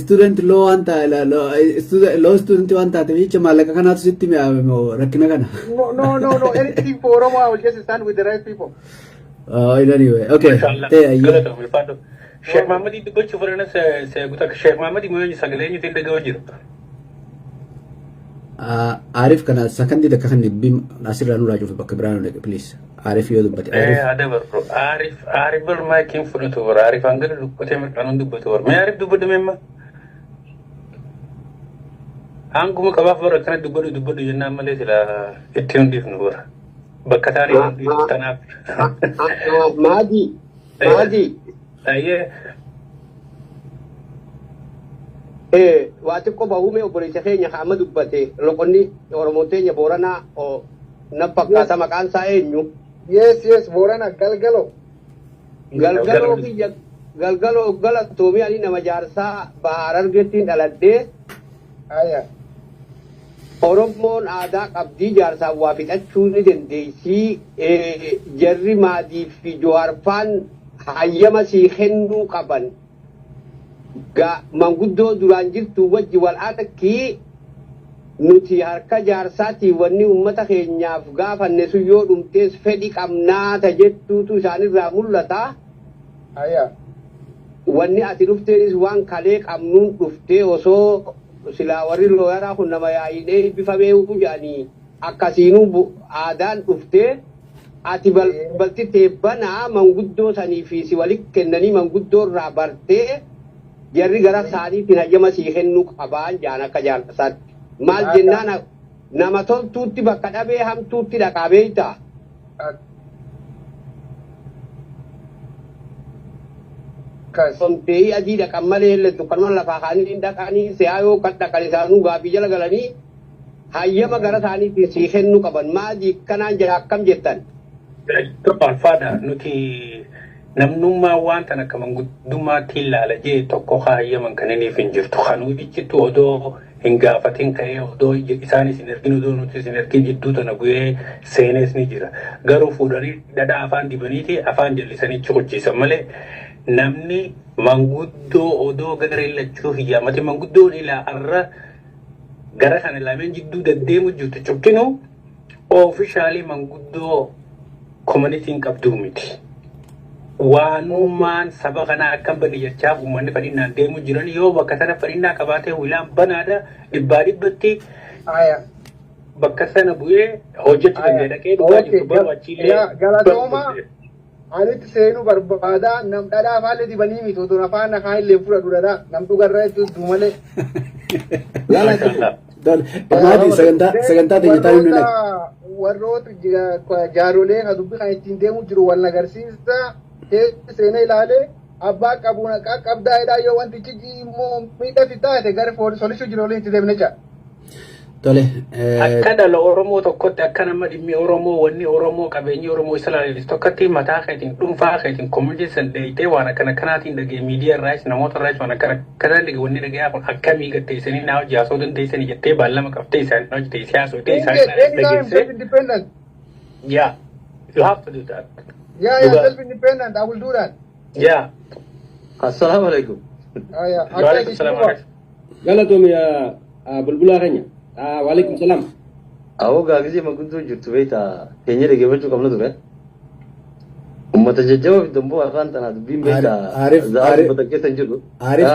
student law waan taate, law student waan taateef jecha maallaqa kanaatu sitti mi'aawe moo rakkina kana? No. Anything for Oromo, I will just stand with the right people. Oh, anyway, okay. Mashallah. Ta'e ayyee. Galatoom ulfaadhu. Sheekh Mahammadii dubbachuu fedhanas guutaa Sheekh Mahammadii moo sagalee eenyutiin dhaga'u jiru? Arif kana sakandii takka kan dhibbi asirraa nurraa cufe bakka biraa nu dhaqe, please. Arif yoo dubbate. Arif. Adabarru. Arif Arif bar maakiin fudhatu bara. Arif hanga dubbatee mirqaanuun dubbatu bara. Mee Arif dubbadhu meemma? Hanguma qabaaf bara akkana dubbadhu dubbadhu jennaan malee sila itti hin dhiifnu bara. Bakka taanii hin dhiifnu tanaaf. Maadii, maadii. Ayyee. Waa xiqqoo bahuume obboleessa keenya ka amma dubbate loqonni Oromoon teenya Booranaa na fakkaata, maqaan isaa eenyu? Yes, Borana Galgalo. Galgaloo kiyya, galgaloo galatoomii, ani nama jaarsaa Bahar Argeettiin dhaladhee. Aya. Oromoon aadaa qabdii, jaarsaan waa fixachuu ni dandeessii. Jarri maadii fi Jawaarfaan hayyama sii kennuu qaban. Manguddoo duraan jirtu wajji wal atakii nuti harka jaarsaatii wanni uummata keenyaaf gaafanne sun yoo dhumtees fedhi qabnaa ta jettuutu isaanirraa mul'ata. Aya. Wanni ati dhufteenis waan kalee qabnuun dhuftee, osoo silaa warri lawyeraa kun nama yaa'iinee hibbifamee jedhanii akkasiinuu aadaan dhuftee ati balbalti teebbanaa manguddoo sanii fi si wali kennanii manguddoo irraa bartee jarri gara isaaniitiin hayyama sii kennuu qabaan jaan akka jaarsaatti. Maal jennaan nama toltuutti bakka dhabee hamtuutti dhaqaa beeytaa. Akkas. Pompeeyii adii dhaqan malee illee kanuma lafaa kaanii hin dhaqanii si'aa yoo kan dhaqan isaanuu gaafii jala galanii hayyama gara isaaniitiin sii kennuu qaban. Maadii kanaan jira akkam jettan? Alfaadha, nuti namnummaa waan tan akka manguddummaatti ilaala jee tokko hayyaman kan inni hin jirtu. Kanuu iccitu odoo hin gaafatin ka'ee odoo isaanis hin ergin, odoo nuti hin ergin jidduu tana bu'ee seenees ni jira. Garuu fuudhanii dhadhaa afaan dibaniiti afaan jallisanii chukuchiisan malee namni manguddoo odoo gara lachuu hiyyaamate manguddoon ilaa arra gara kana lameen jidduu deddeemu jirtu cuftinuu officially manguddoo communityn qabduu miti. Waanummaan saba kanaa akkam bani jechaaf uummanni fadhinnaan deemu jiran yoo bakka sana fadhinnaa qabaatee wilaan banaadha dhibbaa dhibbatti Aya. bakka sana bu'ee hojjechuu danda'e dhaqee dhugaa jirtu baruu achiillee. Galatooma, anitti seenuu barbaada, nam dhadhaa afaan dibanii miti, otoo afaan afaan illee fudhadhu dhadhaa nam dhugarra itti malee. Maati sagantaa teenya taa'uu ni naqe. Warroota jaarolee kan dubbii kan ittiin deemu jiru wal agarsiisa keessa seenee ilaalee abbaa qabuun qabdaa jedhaa, yoo wantichi immoo miidhaa taate gara solution jiru waliin itti deemne jira. Tole. Akka dhala Oromoo tokkotti, akka nama dhimmi Oromoo, wanni Oromoo, qabeenyi Oromoo isa ilaalchisu tokkotti, mataa keetiin dhuunfaa keetiin community san dheeyitee waan akkana kanaatiin dhagee miidiyaa irraas namoota irraas waan akkana kanaan dhagee wanni dhagee kun akkamii gatteessanii naa hojii haasoo dandeessanii jettee baallama qabtee isaan hojii teessee haasoo isaan Anytime self independent. Yeah, you have to do that. Yeah, self independent. I will do that. Yeah. Assalaamu alaikum. Oh, yeah. Wa alaikum salaam. Galatoom yaa. Bulbulaa keenya. Waalaikum salaam. Awoo, gaafisii maguddoo jirtu beektaa, keenya dhaggeeffachuu qabna ture. Uummata jajjaba fi damboo har'aan tanaa dubbiin beektaa za'aa dubbatan keessa hin jiru. Arif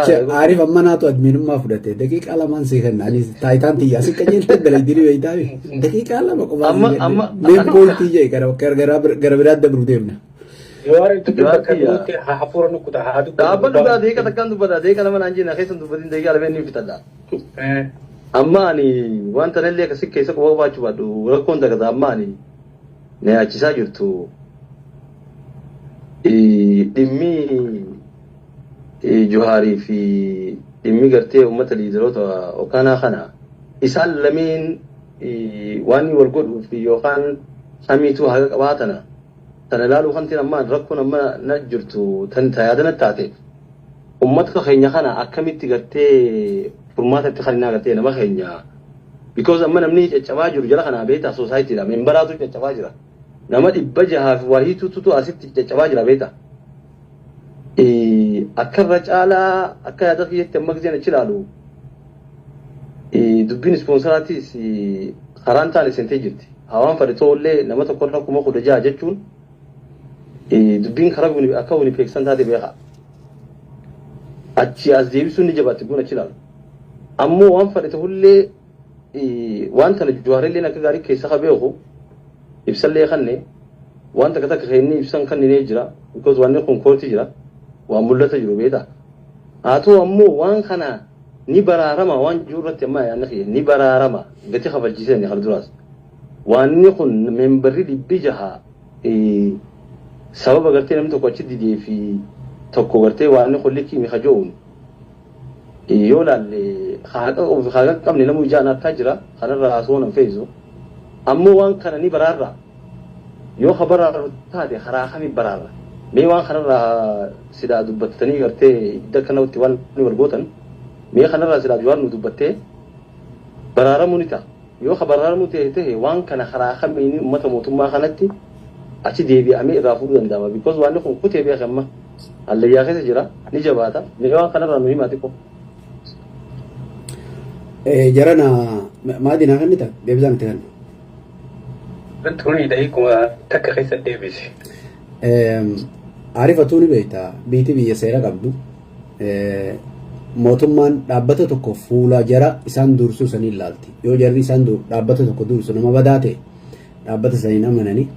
Arif amma naatu adminummaa fudhate daqiiqaa 2n sii kenna. Anis taayitaan tiyya asi qajeeltee dalaydini beektaa, daqiiqaa 2 qofaa sii kenna. Amma Mee pointii jee gara gara gara biraatti dabruu deemna. Jawaar dubbii bakka birootti haa hafuura nukuta, haa dubbatu. Dhaabbadhu. Gurbaan. Gaa deeqa takkaan dubbata, deeqa 2 naan jenna keessan dubbatin, daqiiqaa 2 ni fixadha. Amma ani waan tanallee akkasi keessa quba qabaachuu baadhu, rakkoon takka amma ani na yaachisaa jirtu dhimmi Juhaarii fi dhimmi gartee uummata leaderoota Okaanaa kana isaan lameen waan wal godhuu fi yookaan kamiitu haga qabaatana tana ilaaluu kantiin amma rakkoon amma na jirtu tan tayaadana taate ummata keenya kana akkamitti gartee furmaata itti kaninaa gartee nama keenya, because amma namni caccabaa jiru jala kanaa beektaa, societydha memberaatu caccabaa jira, nama 600 fi waahiitutu asitti caccabaa jira beektaa. Akka irra caalaa akka yaada kiyyatti amma giseen achi ilaalu dubbiin sponsoraatis karaan taane seentee jirti. Hawaan fadhe ta'ullee nama tokko irra 16,000 jechuun dubbiin karaa akka Winnipeg san taate beekaa. Achi as deebisuun ni jabaatti guun achi ilaalu. Ammoo waan fadhe ta'ullee waan tana Juhaarilleen akka gaarii keessa ka beeku ibsallee kanne waan takka takka inni ibsan kanninee jira, because waan kun kooti jira, waan mul'ata jiru beektaa. Haa ta'u ammoo waan kana ni baraarama waan jiru irratti amma yaadni kiyya ni baraarama, gati kafalchiisee inni kana duraas. Waan kun memberri 600 sababa gartee namni tokko achi didee fi tokko gartee waan kun likkii mi kajo'uun yoo laalle, haqa qabu fi haqa qabne namuu ijaan harkaa jira, kanarraa haasawuu nan fe'isu. Ammoo waan kana ni baraarra, yoo ka baraaru taate karaa kami baraarra? Mee waan kanarraa silaa dubbattanii gartee idda akkanatti waan wal gootan, mee kanarraa silaa Jawaar nu dubbattee baraaramuu ni ta'a. Yoo ka baraaramuu ta'e waan kana karaa kamiin uummata mootummaa kanatti achi deebi'amee irraa fuudhuu danda'ama? Because waan kun kutee beeke amma hallayyaa keessa jira, ni jabaata. Mee waan kanarraa nu himaa xiqqoo. Jarana maadinaa kennita deebisaan itti kenna. Tuni daqiiquma takka keessa deebisi. Arifatuu ni beekta, biitii biyya seera qabdu mootummaan dhaabbata tokko fuula jara isaan dursuu sanii ilaalti. Yoo jarri isaan dhaabbata tokko dursu nama badaa ta'e, dhaabbata saniin amananii,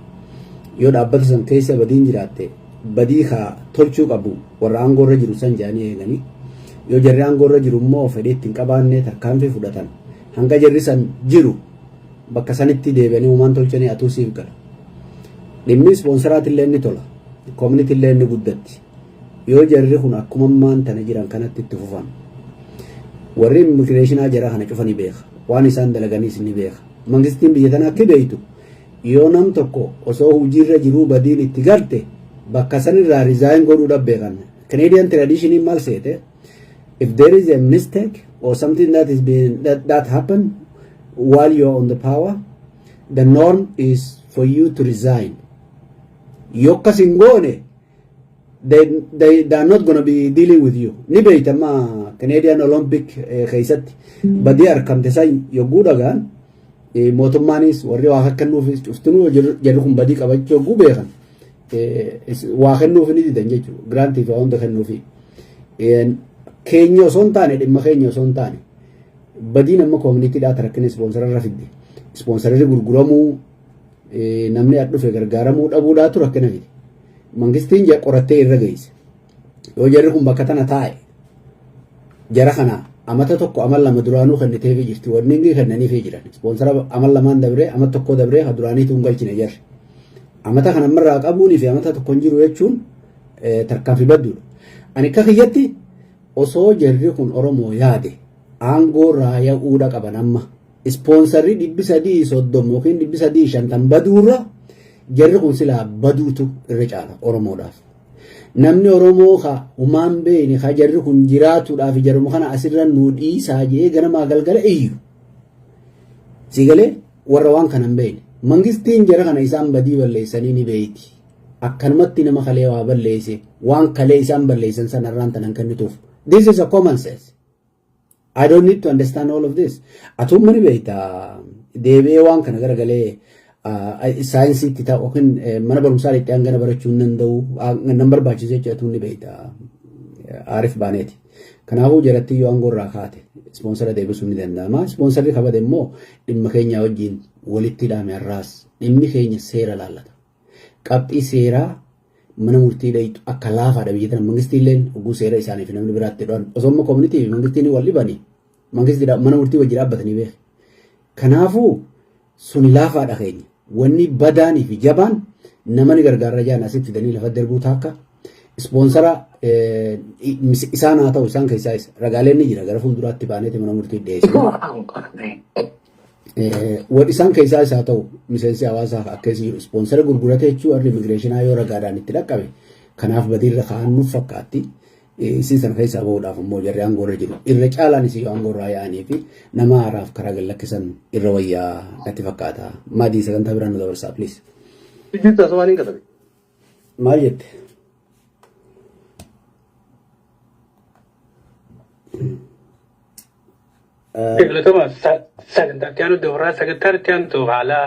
yoo dhaabbata san keessa badiin jiraatte, badii kaa tolchuu qabu warra aangoo irra jiru san jedhanii eeganii, yoo jarri aangoo irra jiru immoo fedhii ittiin qabaanne tarkaanfii fudhatan, hanga jarri san jiru bakka sanitti deebi'anii uumaan tolchanii atuu siif gala. Dhimmi sponsoraatillee inni tola. Communityllee inni guddatti. Yoo jarri kun akkuma ammaan tana jiran kanatti itti fufan. Warri immigrationaa jara kana cufa ni beeka. Waan isaan dalaganiis ni beeka. Mangistiin biyya tana akka beektu, yoo nam tokko osoo hojiirra jiruu badiin itti garte, bakka sanirraa resign godhuudhaaf beekan. Canadian tradition maal seete? If there is a mistake or something that is being that happened while you are on the power, the norm is for you to resign. Yoo akkas hin goone, they are not going to be dealing with you. Ni beeytama, Canadian Olympic keessatti badii argamte san yogguu dhagaan, mootummaanis warri waa kennuufis cuftinuu jarri kun badii qabachuu yogguu beekan waa kennuuf ni didan jechuudha. Grantii fi waa hunda kennuufi. Keenya osoo hin taane, dhimma keenya osoo hin taane, badiin amma communitydhaa rakkina sponsorarra fidde. Sponsorarri gurguramuu, namni as dhufe gargaaramuu dhabuudhaatu rakkina fide. Mangistiin qorattee irra geesse. Yoo jarri kun bakka tana taa'e, jara kana amata 1 amal 2 duraanuu kenniteefii jirti. Wanni inni kennaniifii jiran. Sponsora amal 2n dabree, ama 1 dabree ha duraaniitu hin galchine jarri. Amata kana ammarraa qabuunii fi amata 1 hin jiru jechuun tarkaanfii badduudha. Ani akka kiyyatti osoo jarri kun Oromoo yaade aangoo irraa ya'uudha qaban amma. Sponsorri 330 yookiin 350 baduurra jarri kun silaa baduutu irra caala Oromoodhaaf. Namni Oromoo ka humaan beekne ka jarri kun jiraatuudhaaf jaruma kana asirra nuu dhiisaa jee ganamaa galgala iyyu. Siigalee warra waan kana hin beekne. Mangistiin jara kana isaan badii balleessanii ni beeyti. Akkanumatti nama kalee waa balleesse waan kalee isaan balleessan sanarraan tanan kennituuf. This is a common sense. I don't need to understand all of this. Atuu ni beekta, deebi'ee waan kana garagalee saayinsiitti ta'u yookiin mana barumsaa itti hangana barachuu hin danda'u, nan barbaachisu jechuudha, atuu ni beekta. Aarif baaneeti. Kanaafuu jaratti yoo aangoo irraa kaate sponsor deebisuun ni danda'ama. Sponsorri kabade immoo dhimma keenya wajjin walitti hidhame. Har'aas dhimmi keenya seera laallata. Qabxii seeraa mana murtii dhayitu akka laafaadha biyya tana. Mangistii illee oguu seera isaaniif namni biraatti dhuan osoo amma community fi mangistiin wal dhibanii, mangistii mana murtii wajji dhaabbatanii beeku. Kanaafuu suni laafaadha keenya. Wanni badaanii fi jabaan nama ni gargaarra jaan asitti fidanii lafa darbuu taakka. Sponsor isaan haa ta'u, isaan keessaa isa ragaaleen ni jira, gara fuulduraatti baaneeti mana murtii dhiyeessina. Warri isaan keessaa isaa ta'u, miseensi hawaasaa akkasii jiru sponsor gurgurate jechuun warri immigrationaa yoo ragaadhaan itti dhaqqabe, kanaaf badiirra ka'an nuuf fakkaatti. Isin sana keessaa bahuudhaaf immoo jarri aangoo irra jiru. Irra caalaan isii yoo aangoo irraa yaa'anii fi nama haaraaf karaa gad lakkisan irra wayyaa natti fakkaata. Maadii, sagantaa biraan nu dabarsaa, please. Jirtu asuma niin katabe. Maal jette? Galatoomaa, sagantaa itti aanu dabaraa, sagantaan itti aantu haala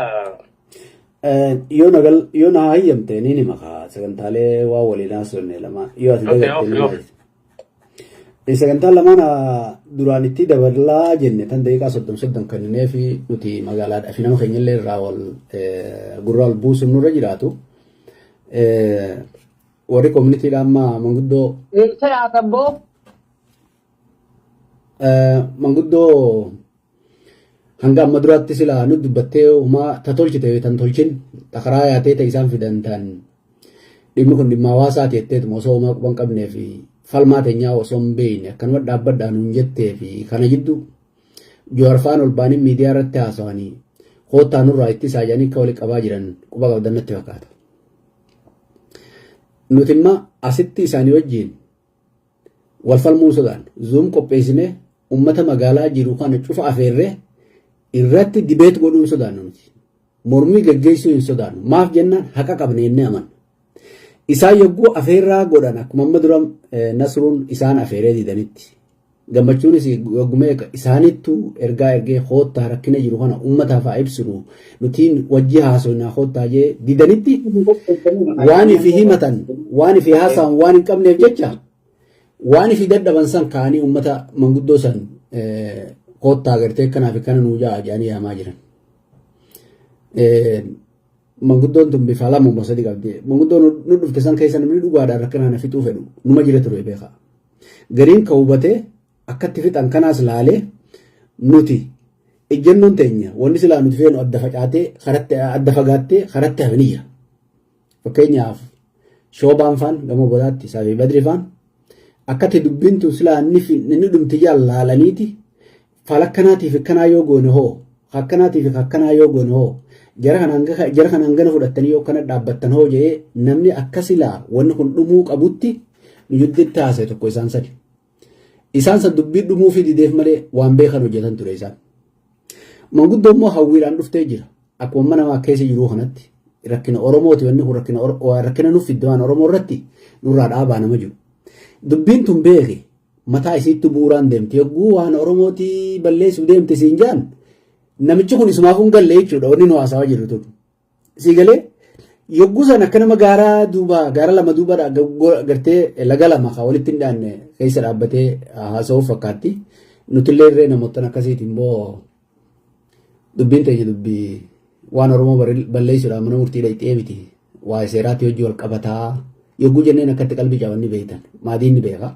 Yoo na gal yoo na hayyamte ni hima kaa, sagantaalee waa waliin haasofne lama yoo ati dagatte ni hima. Sagantaan lamaan duraan itti dabalaa jenne tan daqiiqaa 30 30 kenninee fi nuti magaalaadhaa fi nama keenya illee irraa wal gurra wal buusuun nurra jiraatu. Warri communitydha amma manguddoo Eessa yaatan boo? Manguddoo hanga amma duraatti silaa nu dubbattee homaa ta tolchite tan tolchin, ta karaa yaatee ta isaan fidan, tan dhimmi kun dhimma hawaasaati jetteetuma osoo homaa quban qabnee fi falmaa teenyaa osoo hin beekne akkanuma dhaabbadhaa nuun jettee fi kana jidduu Jowaar faan ol baanii miidiyaa irratti haasawanii koottaa nurraa ittisaa jedhanii akka walitti qabaa jiran quba qabdan natti fakkaata. Nuti immoo asitti isaanii wajjin wal falmuun sodaannu. Zoom qopheessinee uummata magaalaa jiru kana cufa afeerree irratti debate godhuun sodaannu nuti. Mormii gaggeessuu hin sodaannu. Maaf jennaan haqa qabna jennee amanna. Isaan yogguu afeerraa godhan akkuma amma dura Nasruun isaan afeeree didanitti. Gammachuunis yoggumee isaanittu ergaa ergee koottaa rakkina jiru kana uummataaf haa ibsinu, nutiin wajji haasofnaa koottaa jee didanitti, waan ifi himatan waan ifi haasa'an waan hin qabneef jecha waan ifi dadhaban san ka'anii uummata manguddoo san koottaa gartee akkanaa fi kana nuu ja'a jedhanii yaamaa jiran. Manguddoon tun bifa lama moo sadi qabdi. Manguddoo nu dhufte san keessa namni dhugaadhaan rakkina kana fixuu fedhu numa jira ture beekaa. Gariin ka hubatee akkatti fixan kanaas laalee, nuti ejjennoon teenya wanni silaa nuti feenu adda facaatee karatti adda fagaattee karatti hafe ni jira. Fakkeenyaaf Shoobaan faan gama bodaatti isaa fi Badri faan akkatti dubbiin tun silaa inni dhumti jaan laalaniiti, falakkanaatiif akkanaa yoo goone hoo, akkanaatiif akkanaa yoo goone hoo, jara kanaan gana fudhattanii yoo akkana dhaabbattan hoo jedhee namni akka silaa wanni kun dhumuu qabutti nu jidduutti haasa'e tokko isaan sadi. Isaan san dubbii dhumuu fi dideef malee waan beekan hojjetan ture isaan. Manguddoo immoo hawwiidhaan dhuftee jira. Akkuma mana namaa keessa jiruu kanatti rakkina Oromooti, wanni kun rakkina rakkina nuuf fidde, waan Oromoo irratti nurraa dhaabaa nama jiru. Dubbiin tun beeki mataa isiitti bu'uuraan deemti. Yogguu waan Oromootii balleessuuf deemte siin jaan, namichi kun isumaaf hin galle jechuudha wanni nu haasawaa jirru tun. Sii galee, yogguu san akka nama gaara duuba gaara lama duuba gartee laga lama kan walitti hin dhaanne keessa dhaabbatee haasa'uuf fakkaatti. Nutillee irree namoottan akkasiitiin immoo dubbiin teenya dubbii waan Oromoo balleessuudhaan mana murtii dhayxee miti. Waa'ee seeraatti hojii wal qabataa yogguu jenneen akkatti qalbii caban ni beektan. Maadiin ni beeka.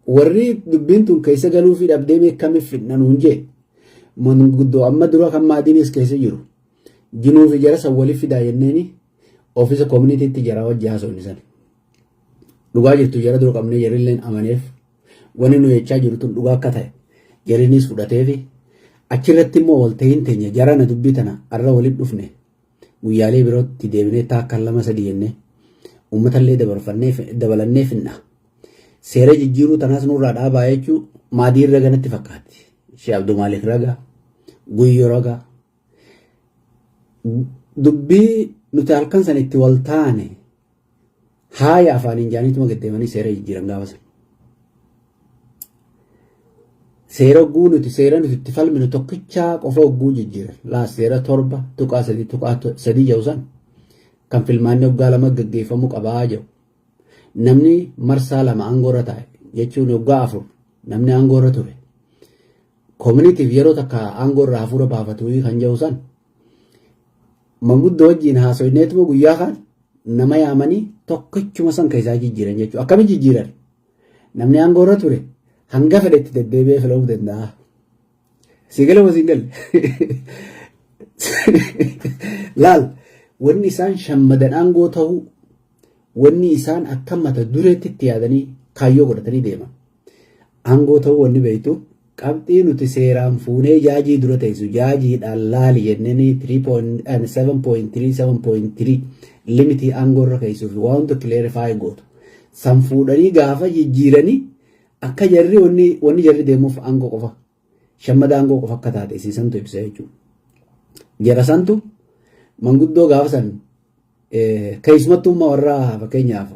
Warri dubbiin tun keessa galuu fi dhabdee meekkamiif fidna nuun jee, manguddoo amma dura kan maadiinis keessa jiru jinuu fi jara san waliif fidaa jenneeni office communitytti jara wajji haasofne san. Dhugaa jirtu jara dura qabnee jarilleen amaneef, wanni nu jechaa jiru tun dhugaa akka ta'e jarinis fudhateefi, achirratti immoo walta'iin teenya jara na dubbii tana arra walitti dhufne guyyaalee birootti deebinee taakkan lama sadi jennee uummatallee dabarfannee dabalannee finna. Seera jijjiiruu tanaas nurraa dhaabaa jechuu maadiin raga natti fakkaatti. Shee Abdumaalik raga, Guyyo raga. Dubbii nuti halkan san itti wal taane haaya afaaniin jaaniituma gaddeemanii seera jijjiiran gaafa sana. Seera hogguu nuti seera nuti itti falminu tokkichaa qofa hogguu jijjiiran. Laa seera 7.3.3 jedhu san kan filmaanni hoggaa lama gaggeeffamuu qabaa jedhu. Namni marsaa lama aangoorra taa'e jechuun hoggaa afur namni aangoorra ture. Communityf yeroo takka aangoorra hafuura baafatu kan jedhu san manguddoo wajjin haasoyneetuma guyyaa kaan nama yaamanii tokkichuma san keessaa jijjiiran jechuudha. Akkami jijjiiran? Namni aangoorra ture hanga fedhetti deddeebi'ee filamuu danda'a. Sii gala moo siin galle? Laal wanni isaan shammadan aangoo ta'uu wanni isaan akka mata dureetti itti yaadanii kaayyoo godhatanii deeman. Aangoo ta'uu wanni beektu qabxii nuti seeraan fuunee jaajii dura teessu jaajiidhaan laali jenneenii 7.3 7.3 limitii aangoo irra keessuu fi waan hunda clarify gootu. San fuudhanii gaafa jijjiiranii akka jarri wanni jarri deemuuf aangoo qofa. Shammada aangoo qofa akka taate isiisantu ibsa jechuudha. Jara santu manguddoo gaafa san keessumattuu immoo warra fakkeenyaaf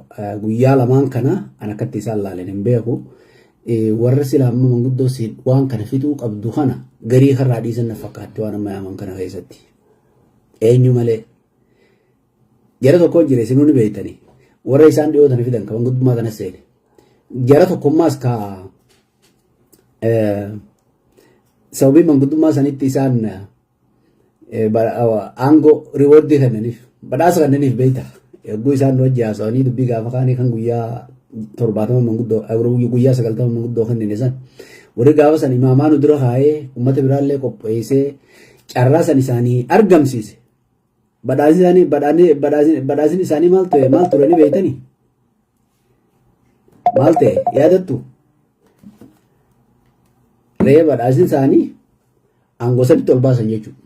guyyaa lamaan kana an akkatti isaan laalen hin beeku. Warra silaa amma manguddoo waan kana fixuu qabdu kana garii karraa dhiisan na fakkaatti waan amma yaaman kana keessatti. Eenyu malee. Jara tokko jira isinuu ni beektanii. Warra isaan dhiyoo tana fidan kan manguddummaa tana seene. Jara tokkommaas ka sababii manguddummaa sanitti isaan aangoo rewardii kennaniif badhaasa kennaniif beekta. Yogguu isaan nu wajji haasa'anii dubbii gaafa kaanii kan guyyaa 70 manguddoo guyyaa 90 manguddoo kennine san warri gaafa san imaamaa nu dura kaa'ee uummata biraallee qopheessee carraa san isaanii argamsiise. Badhaasni isaanii badhaasni badhaasni isaanii maal ture maal ture ni beektanii? Maal ta'e yaadattu? Ree badhaasni isaanii aangoo saditti ol baasan jechuudha.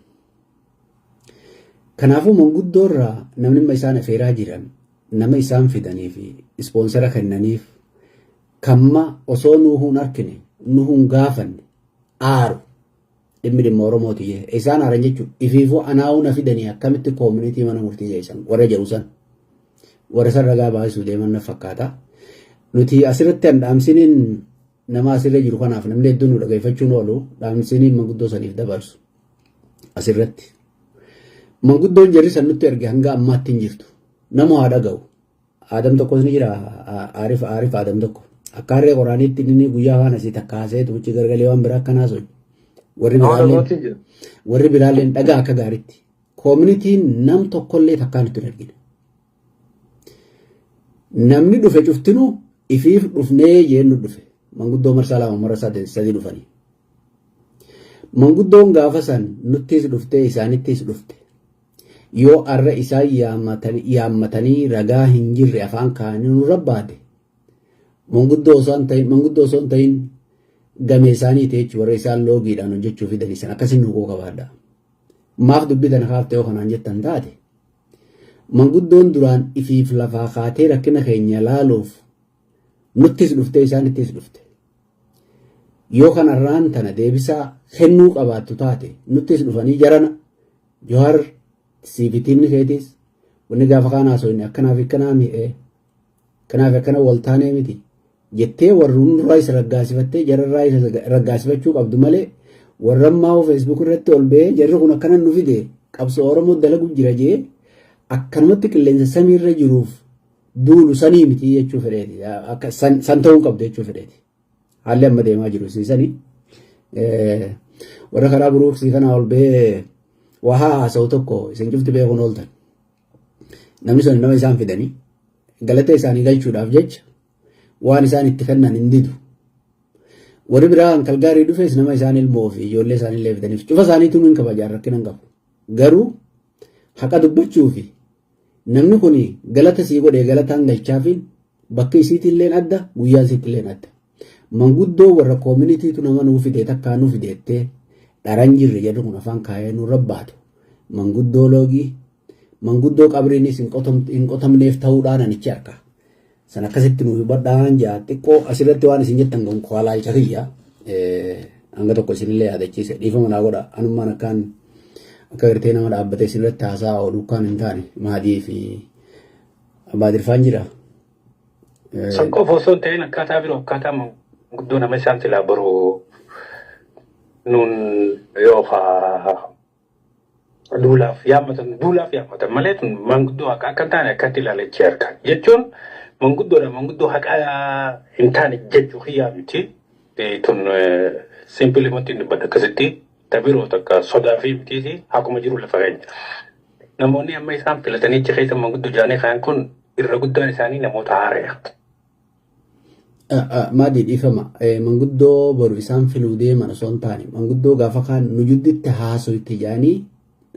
Kanaafuu manguddoo irraa namni amma isaan afeeraa jiran nama isaan fidanii fi ispoonsara kennaniif kamma osoo nuuhuun harkine nuhuun gaafanne aaru dhimmi dhimma Oromooti jee isaan aaran jechuudha. Ifiifuu anaa'uu na fidanii akkamitti community mana murtii geessan warra jedhu san warra san ragaa baasuu deeman na fakkaata. Nuti asirratti an dhaamsiniin nama asirra jiru kanaaf namni hedduun nu dhageeffachuun oolu dhaamsiniin manguddoo saniif dabarsu asirratti. Manguddoon jarri san nutti erge hanga ammaatti hin jirtu. Namu haa dhaga'u. Aadam tokkos ni jira Aarif Aarif Aadam tokko. Akka harree qoraaniitti inni guyyaa waan asii takka haasa'ee tumichi gargalee waan biraa akkanaa sochi. Warri Nama biraalleen dhagootiin jira. warri biraalleen dhagaa akka gaariitti. Communityn nam tokkollee takkaa nutti hin argine. Namni dhufe cuftinuu ifiif dhufnee jeen nu dhufe. Manguddoo marsaa lama marsaa sadii dhufanii. Manguddoon gaafa san nuttis dhuftee isaanittis dhufte. Yoo arra isaan yaammatanii ragaa hin jirre afaan kaa'anii nurra baate manguddoo osoo hin ta'in manguddoo osoo hin ta'in gamee isaanii ta'e jechuudha warra isaan loogiidhaan hojjechuu fidanii san akkasiin nu qabaadha. Maaf dubbii tana kaaftee yoo kanaan jettan taate manguddoon duraan ifiif lafaa kaatee rakkina keenya laaluuf nuttis dhuftee isaanittis dhufte. Yoo kanarraan tana deebisaa kennuu qabaattu taate nuttis dhufanii jarana Johaar siifi tiimni keetiis wanni gaafa kaan haasofne akkanaaf akkanaa mi'ee kanaaf akkana wal taanee miti jettee warri hunduraa isa raggaasifattee jararraa isa raggaasifachuu qabdu malee warra ammaa Facebook irratti ol ba'ee jarri kun akkana nu fide qabsoo Oromoo dalagu jira jee akkanumatti qilleensa samiirra jiruuf duulu sanii miti jechuu fedheeti. Akka san ta'uu qabdu jechuu fedheeti. Haalli amma deemaa jiru siisanii. Warra karaa buruuksii kanaa ol ba'ee waa haasa'u tokko isin cufti beekuun ooltan. Namni sun nama isaan fidanii galata isaanii galchuudhaaf jecha waan isaan itti kennan hin didu. Warri biraa kan Kalgaarii dhufes nama isaan ilmoo fi ijoollee isaanii illee fidaniif cufa isaaniitu hin kabajaan rakkina hin qabu. Garuu haqa dubbachuu fi namni kun galata sii godhee galataan galchaafiin bakka isiitilleen adda guyyaan isiitilleen adda. Manguddoo warra communitytu nama nuu fide takkaa nuu fideettee dharan jirre jedhu kun afaan kaayee nurra baatu. Manguddoo loogii manguddoo qabriinis hin qotamneef ta'uudhaan anichi harka. San akkasitti nu hubadhaan jaa xiqqoo asirratti waan isin jettan konkolaalcha kiyya hanga tokko isinillee yaadachiise dhiifama naa godha anummaan akkaan akka gartee nama dhaabbatee isinirratti haasaa oolu kan hin taane maadii fi Abaadirfaan jira. San qofa osoo hin ta'in akkaataa biroo akkaataa manguddoo nama isaan silaa boruu Nuun yookaa duulaaf yaammatan duulaaf yaammatan malee tun manguddoo haqaa akka hin taane akkatti ilaalachee harka jechuun manguddoodha manguddoo haqaa hin taane jechuu kiyyaa miti. Tun simply wanti inni dubbadha akkasitti ta biroo takka sodaa fi mitiiti akkuma jiru lafa keenya. Namoonni amma isaan filatanii achi keessa manguddoo jaanii kayan kun irra guddaan isaanii namoota haareya. Maadii dhiifama. Manguddoo boru isaan filuu deeman osoo hin taane manguddoo gaafa kaan nu jidduutti haasoyte jedhanii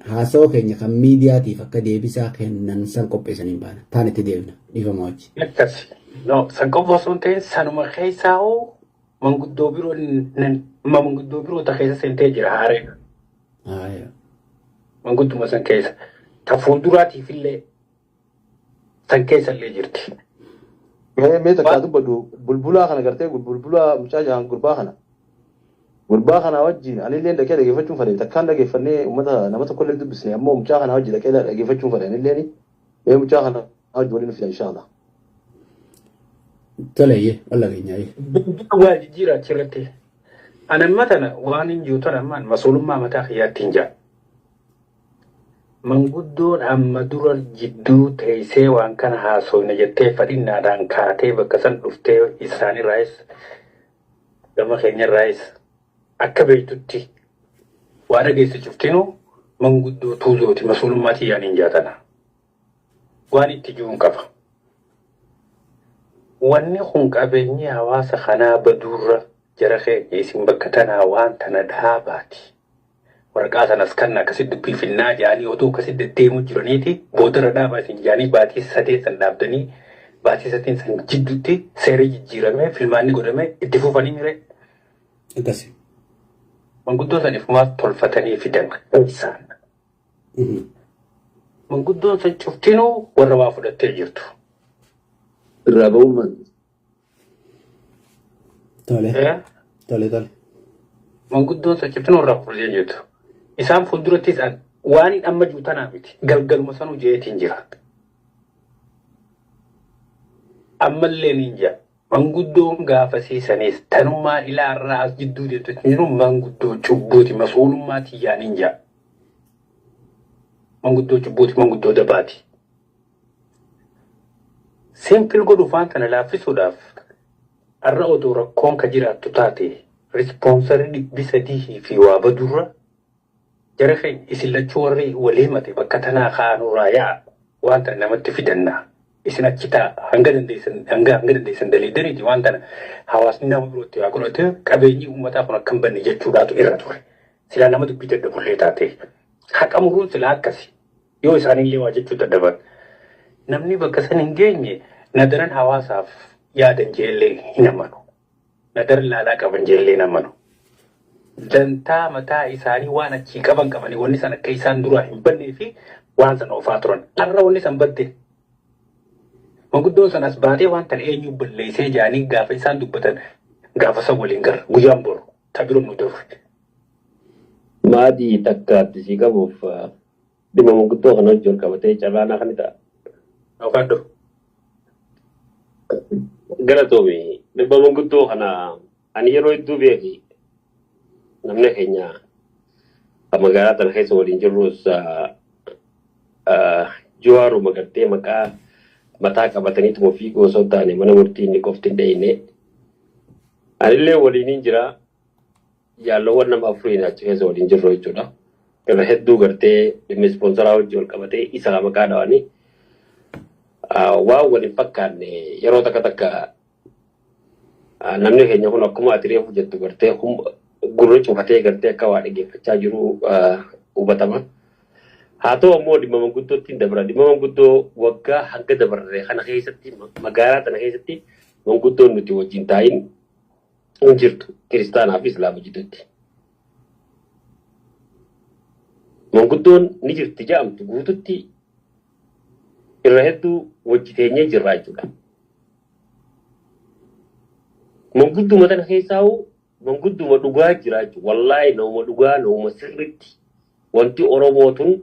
haasawa keenya kan miidiyaatiif akka deebisaa kennan san qopheessanii hin baana. Taan itti deebina. Dhiifama wajji. Akkasi. No, san qofa osoo hin ta'in sanuma keessaa hoo manguddoo biroo manguddoo biroo ta keessa seentee jira haaree. Mangudduma san keessa. Ta fuulduraatiif illee san keessa illee jirti. Mee mee takkaa dubbadhu bulbulaa kana gartee bulbulaa mucaa jahan gurbaa kana. Gurbaa kana wajjin anillee dhaqee dhaggeeffachuun fedhe takkaan dhaggeeffannee uummata nama tokko illee dubbisne ammoo mucaa kana wajjin dhaqee dhaggeeffachuun fedhe anillee mee mucaa kana wajjin waliin fida inshallah. Tole iyyee walla keenya iyyee. Waa jijjiira achirratti. Ani amma tana waan hin jiru tana ammaan masuulummaa mataa kiyyaatti hin jaa. Manguddoon amma dura jidduu teessee waan kana haasofne jettee fadhinnaadhaan kaatee bakka san dhuftee isaanirraayis gama keenyarraayis akka beektutti waa dhageesse cuftinuu manguddoo tuuzooti masuulummaa tiyyaan hin jaatana. Waan itti jiruun qaba. Wanni kun qabeenyi hawaasa kanaa baduurra jara keenya isin bakka tanaa waan tana dhaabaati. Waraqaa sanas kan akkasitti dubbii finnaa jedhanii otoo akkasitti deddeemuu jiraniiti boodarra dhaabaa isin jedhanii baatii sadeen san dhaabdanii baatii sadeen san jidduutti seerri jijjiiramee filmaanni godhamee itti fufanii miree. Akkasi. Manguddoo san ifumaas tolfatanii fidan keessaan. Manguddoon san cuftinuu warra waa fudhattee jirtu. Irraa ba'uun maal? Tole. Tole tole. Manguddoon san cuftinuu warra waa fudhattee jirtu. Isaan fuuldurattis waan hin amma jiru tanaa miti. Galgaluma sanuu jeetiin jira. Ammallee niin jira. Manguddoon gaafasii saniis tanummaa ilaa irraa as jidduu deemtu jiru manguddoo cubbuuti masuulummaa tiyyaan hin jira. Manguddoo cubbuuti manguddoo dabaati. Simple godhuuf waan kana laaffisuudhaaf har'a odoo rakkoon ka jiraattu taate rispoonsarri 300 fi waa badurra jara keenya isin lachuu warri wal himate bakka tanaa ka'anurraa yaa'a waan tana namatti fidanna. Isin achi ta'a hanga dandeessan hanga hanga dandeessan daleeddaniiti waan tana hawaasni nama birootti haa godhate qabeenyi uummataa kun akka hin banne jechuudhaatu irra ture. Silaa nama dubbii dadhabullee taate. Haqa muruun silaa akkasi. Yoo isaanillee waa jechuu dadhaban. Namni bakka san hin geenye na daran hawaasaaf yaadan jeellee hin amanu. Na daran laalaa qaban jeellee hin amanu. Dantaa mataa isaanii waan achii qaban qabanii wanni san akka isaan duraa hin bannee fi waan san oofaa turan. Har'a wanni san badde. Manguddoon san as baatee waan tan eenyu balleessee jaanii gaafa isaan dubbatan gaafa san waliin garra guyyaan boru ta biroo nu dabre. Maadii takka itti sii qabuuf dhimma manguddoo kana wajjin wal qabatee carraa naa kan ta'a. Yookaan Galatoomi dhimma manguddoo kana ani yeroo hedduu beeki namni keenya kan magaalaa tana keessa waliin jirrus Jawaaruma gartee maqaa mataa qabataniituma fiiguu osoo hin taane mana murtii inni qofti hin dheyne. Anillee waliinin jira. Jaallowwan nama afuriin achi keessa waliin jirru jechuudha. Irra hedduu gartee dhimmi ispoonsaraa wajjin wal qabatee isa maqaa dhawanii waan wal hin fakkaanne yeroo takka takka namni keenya kun akkuma ati reefu jettu gartee gurra cufatee gartee akka waa dhaggeeffachaa jiru hubatama. Haa ta'u ammoo dhimma manguddootti hin dabra. Dhimma manguddoo waggaa hanga dabarre kana keessatti magaalaa tana keessatti manguddoon nuti wajjin taa'in hin jirtu kiristaanaa fi islaama jidduutti. Manguddoon ni jirti jedhamtu guututti irra hedduu wajji teenyee jirraa jechuudha. Mangudduma tana keessaa mangudduma dhugaa jira jechuudha. Wallaahi nama dhugaa nama sirriitti wanti Oromoo tun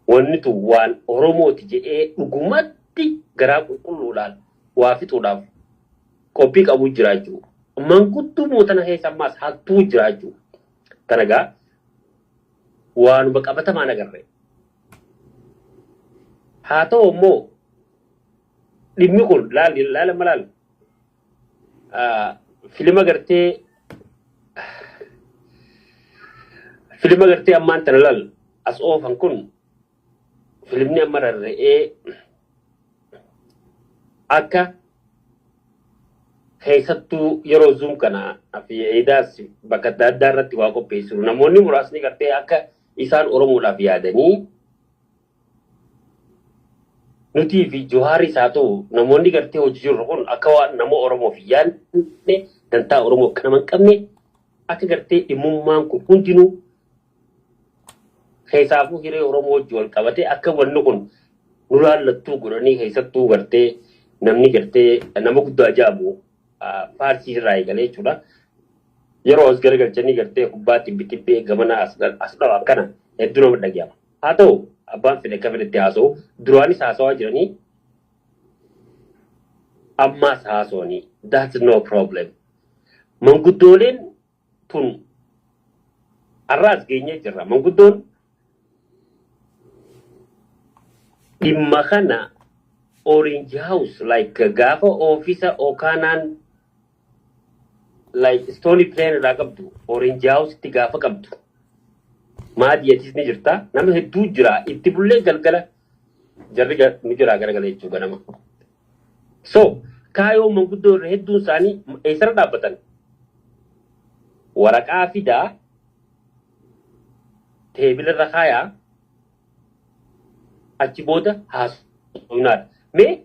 wanni tun waan Oromooti jedhee dhugumatti garaa qulqulluudhaan waa fixuudhaaf qophii qabu jira jechuudha. Manguddoo mootana keessa ammaas hattuu jira jechuudha. Kana egaa waanuma qabatamaan agarre. Haa ta'u immoo dhimmi kun laal laala malaal filima gartee ammaan tana laal as oofan kun, filimni amma rarra'ee akka keessattuu yeroo Zoom kana fi eedaas bakka adda addaa irratti waa qopheessu, namoonni muraasni gartee akka isaan Oromoodhaaf yaadanii nutii fi Jawaaris haa ta'u, namoonni gartee hojii jirru kun akka waan nama Oromoof yaadne, dantaa Oromoo akka nama hin qabne, akka gartee dhimmummaan kun hundinuu keessaafuu hiree Oromoo wajji wal qabate akka wanni kun nu laallattuu godhanii, keessattuu gartee namni gartee nama guddaa jaamu faarsii irraa eegalee jechuudha. Yeroo as garagalchanii gartee kubbaa tibbi tibbee gamana as dhawan kana hedduu nama dhaga'ama. Haa ta'u, abbaan fedhe akka fedhetti haasa'u, duraanis haasawaa jiranii, ammaas haasawanii, that's no problem. Manguddooleen tun har'aas geenyee jirra. Manguddoon dhimma kana Orange House, like gaafa oofisa Okaanaan like Stony Plain irraa qabdu, Orange House itti gaafa qabdu, maadiyatis ni jirta, nama hedduu jira, itti bullee galgala jarri ni jira garagala jechuu ganama. So kaayoo manguddoo irra hedduun isaanii eessarra dhaabbatan? Waraqaa fidaa, table irra kaayaa, achi booda haasofnaadha. Mee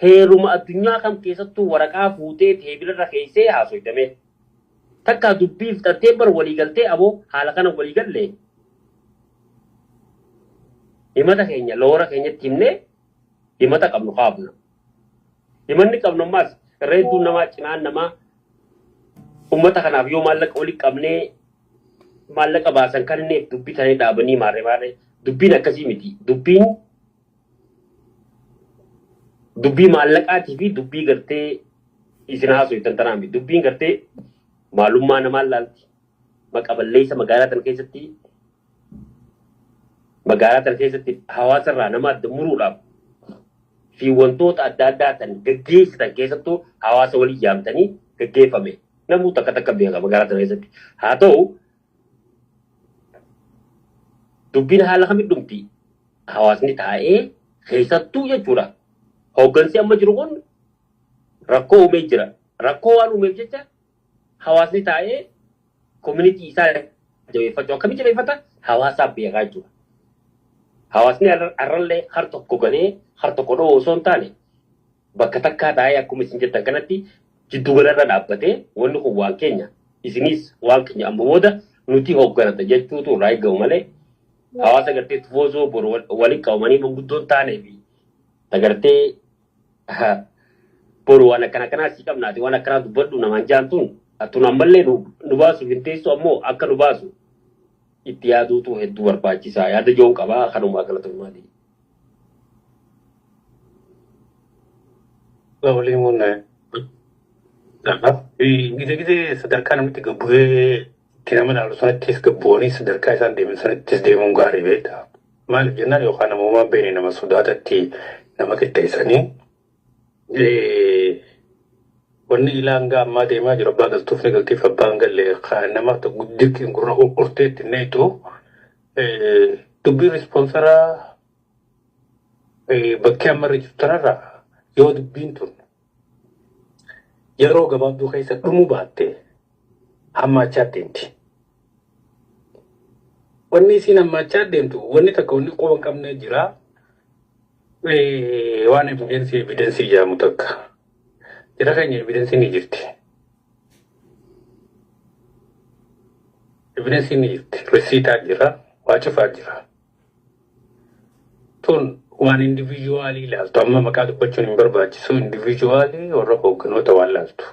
heeruma addunyaa kam keessattuu waraqaa fuutee table irra keessee haasofame? Takka dubbii fixattee bar waliigaltee aboo haala kana waliigallee himata keenya loora keenyatti himnee himata qabnu kaafna. Himanni qabnu ammaas irra hedduun namaa cinaan namaa uummata kanaaf yoo maallaqa walitti qabnee maallaqa baasan kan inni dubbii ta'ee dhaabanii maarree maarree, dubbiin akkasii miti. Dubbiin dubbii maallaqaatii fi dubbii gartee isin haasoftan tanaa miti. Dubbiin gartee maalummaa namaa laalti. Maqa balleessa magaalaa tana keessatti hawaasa irraa nama adda muruudhaaf fi wantoota adda addaa tan gaggeessitan, keessattuu hawaasa waliin yaamtanii gaggeeffame. Namuu takka takka beeka magaalaa tana keessatti. Haa ta'u, dubbiin haala kamitti dhumti? Hawaasni taa'ee keessattuu jechuudha. Hooggansi amma jiru kun rakkoo uumee jira. Rakkoo waan uumeef jecha hawaasni taa'ee community isaa jabeeffachuu akkamitti jabeeffata? Hawaasaaf beekaa jechuudha. Hawaasni har'allee har tokko galee har tokko dhowwu osoo hin taane, bakka takkaa taa'ee akkuma isin jettan kanatti jiddu galarra dhaabbatee, wanni kun waan keenya, isinis waan keenya, amma booda nuti hoogganata jechuutu irraa eegamu malee, hawaasa gartee tufoosoo boru waliin qabamanii manguddoon taanee fi agartee boru waan akkana akkanaa sii qabnaati, waan akkanaa dubbadhu namaan jaantuun tun ammallee nu baasuuf hin teessu. Ammoo akka nu baasu itti yaaduutu hedduu barbaachisaa yaada joon qabaa. Kanumaa galatummaati. Waliin mun gise gise sadarkaa namni gabbu'ee itti nama ilaalu sanattis gabbu'anii sadarkaa isaan deeman sanattis deemuun gaarii beekta. Maaliif jennaan, yookaan namummaan beekne nama sodaatatti nama qixxeessanii wanni ilaa hanga ammaa deemaa jiru abbaa galtuuf ni galtiif, abbaan galle nama dirqiin gurra urteetti hin neetu. Dubbiin sponsor bakkee amma irra jirtu tanarraa yoo dubbiin tun yeroo gabaabduu keessa dhumuu baatte hammaachaa deemti. Wanni isiin hammaachaa deemtu, wanni takka wanni quba hin qabne jira. Waan evidence jedhamu takka. Jira keenya, evidence ni jirti. Evidence ni jirti. Risiitaa jira. Waa cufaa jira. Tun waan individual ilaaltu, amma maqaa dubbachuun hin barbaachisu, individual warra hoogganoota waan laaltu.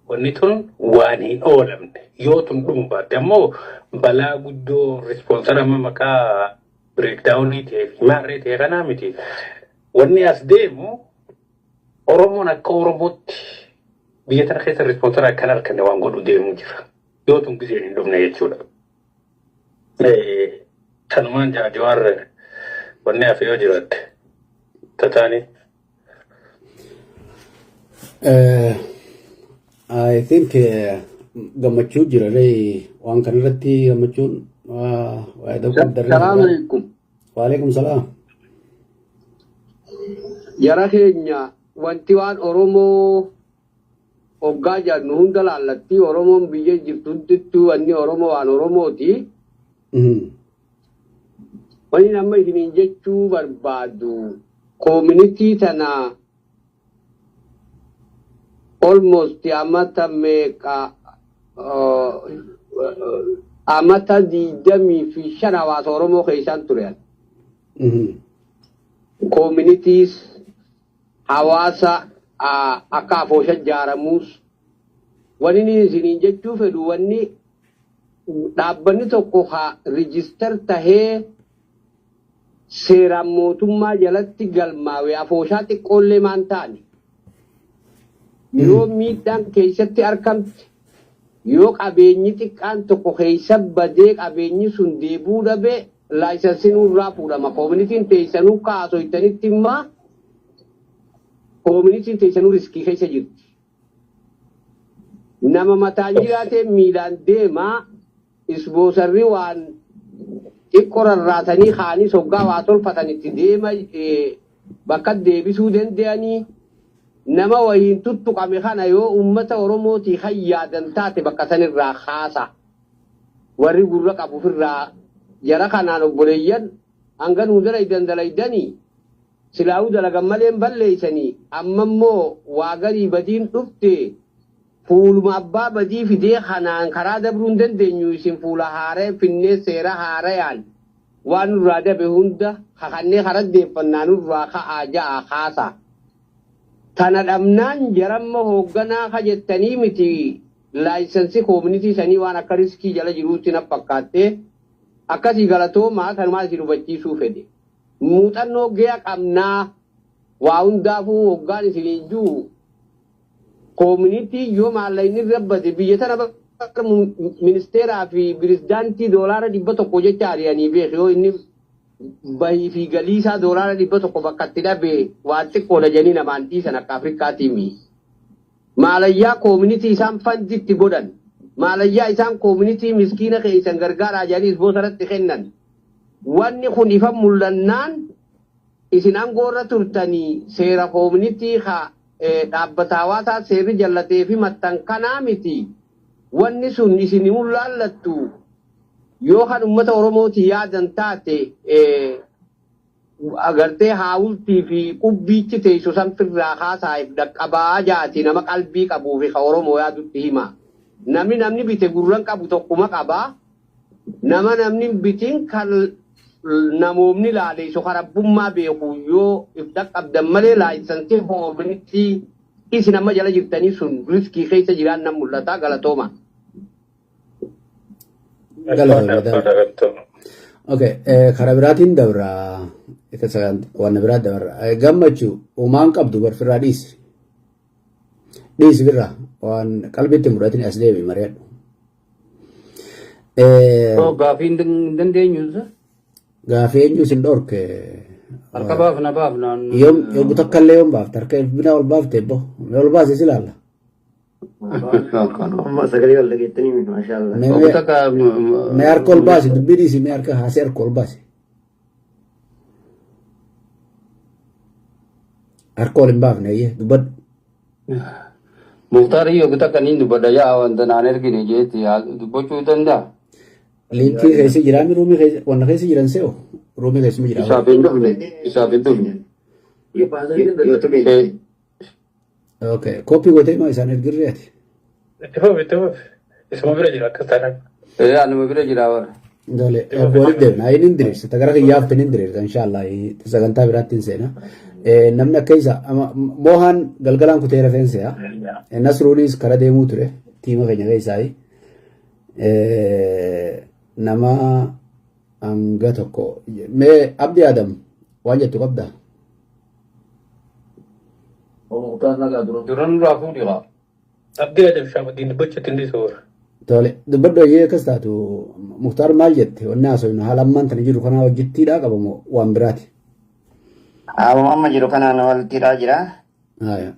Wanni tun waan hin oolamne, yoo tun dhumu baatte ammoo balaa guddoo sponsor amma maqaa breakdown ta'ee fi maarree ta'e kanaa miti. Wanni as deemu Oromoon akka Oromootti biyya tana keessa sponsor akka hin arganne waan godhu deemu jira. Yoo tun giseen hin dhufne jechuudha. Kanumaan Jawaar wanni hafe yoo jiraatte tataanii. I think gammachuu jira ree waan kana irratti gammachuun waa Salaam alaikum. Waalaikum salaam. Jara keenya, wanti waan Oromoo hoggaa jedhu hunda laallatti. Oromoon biyya jirtu hundittuu wanni Oromoo waan Oromooti. Wanni nama isiniin jechuu barbaadu, community tana almost amata meeqa, amata 25 hawaasa Oromoo keessaan ture. Communities hawaasa akka afoosha ijaaramuus wanni inni isiniin jechuu fedhu, wanni dhaabbanni tokko haa register tahee seeraan mootummaa jalatti galmaawe afooshaa xiqqoollee maan ta'ani. Yoo miidhaan keessatti argamte, yoo qabeenyi xiqqaan tokko keessa badee qabeenyi sun deebuu dhabe, license irraa fuudhama. Communityn teessanuu kaasoytanitti immoo communityn teessanuu risk keessa jirti. Nama mataan jiraatee miilaan deemaa, sponsorri waan xiqqoo rarraasanii kaanii soggaa waa tolfatan itti deema, bakka deebisuu danda'anii nama wayiin tuttuqame kana yoo uummata Oromootii kan yaadan taate bakka sanirraa kaasa. Warri gurra qabu ofirraa jara kanaan obboleeyyan hanga nuu dalaydan dalaydanii silaa'uu dalagan malee hin balleeysanii. Amma immoo waa garii badiin dhufte, fuuluma abbaa badii fidee kanaan karaa dabruu hin dandeenyu. Isin fuula haaree finnee seera haarayaan waan nurraa dabe hunda kakannee karaa deeffannaa nurraa ka'aa ja'a kaasa. Tana dhabnaan jaramma hoogganaa ka jettanii miti, license community sanii waan akka risk jala jiruutti na fakkaatte. Akkasii galatoomaa, kanumaa isin hubachiisuu fedhe. Muuxannoo ga'aa qabnaa, waa hundaafuu hoggaan isiniin jiru, community yoo maallaqni irra bade biyya tana ministeeraa fi pirezidaantii $100 jecha ari'anii beeku. Yoo inni bahii fi galii isaa $100 bakka itti dhabe, waan xiqqoodha jedhanii namaan dhiisan akka Afrikaatiimi. Maalayyaa community isaan funditti godhan, maalayyaa isaan community miskiina keessan gargaaraa jedhanii sponsoratti kennan. Wanni kun ifa mul'annaan isin aangoo irra turtanii seera community haa dhaabbata hawaasaa seerri jallatee fi maxxankanaa miti. Wanni sun isin mul'allattu yoo kan uummata Oromooti yaadan taate, agartee haawultii fi qubbiichi teessu san firraa haasaa'eef dhaqqabaa jaati, nama qalbii qabuu fi ka Oromoo yaadutti hima. Namni namni bite gurran qabu tokkuma qabaa. Nama namni bitiin kan namoomni laaleessu karabbummaa beeku yoo if dhaqqabdan malee, license community isin amma jala jirtanii sun risk keessa jiraan nan mul'ata. Galatooma. Galatooma. Okay, karaa biraatiin dabra, waan biraa dabarra. Gammachuu uumaan qabdu barfirraa dhiisi. Dhiisi birraa waan qalbiitti mudhatin as deebi mari'adhu. Gaafii hin dandeenyu. Gaafii eenyu isin dhorke? Harka baafna baafna. Yoom yogguu takka illee yoom baafte? Harka bina ol baafte ebbo. Mee ol baase si ilaalla. Amma sagalee wal dhageettanii miti, maashaallah. Mee harka ol baasi, dubbii dhiisi, mee harka haasee harka ol baasi. Harka ol hin baafne, eeyyee dubbadhu. Muktaar yoo takka niin dubbadha yaa wanta naan ergine jeetti dubbachuu danda'a. Link keessa jiraami, room keessa wanna keessa jiran se'o room keessa jira. Isaaf hin dhufne. Isaaf hin dhufne. YouTube. Okay, copy gootee maa isaan ergirree ati? Itti fufi, itti fufi. Isuma bira jira akkas taanaan. Ee, anuma bira jira bara. Dole, walitti deemna. Ayin hin diriirsa. Tagara kiyyaafte hin diriirsa inshallah. Sagantaa biraatti hin seena. Namni akka isa Mohaan galgalaan kutee rafeensa yaa. Nasruunis kara deemuu ture. Team keenya keessaa. Nama hanga tokko. Mee Abdi Adam waan jettu qabdaa? Muktaar nagaa dura. Dura nurraa fuudhi kaa. Abdii Adam Shaabuddin dubbachuu hin dhiisu. Tole, dubbadhu ayyee akkas taatu Muktaar maal jette? Wanni haasofnu haala ammaan tana jiru kanaa wajjittiidhaa qaba moo waan biraati? Haaluma amma jiru kanaan walitti hidhaa jira. Haaya.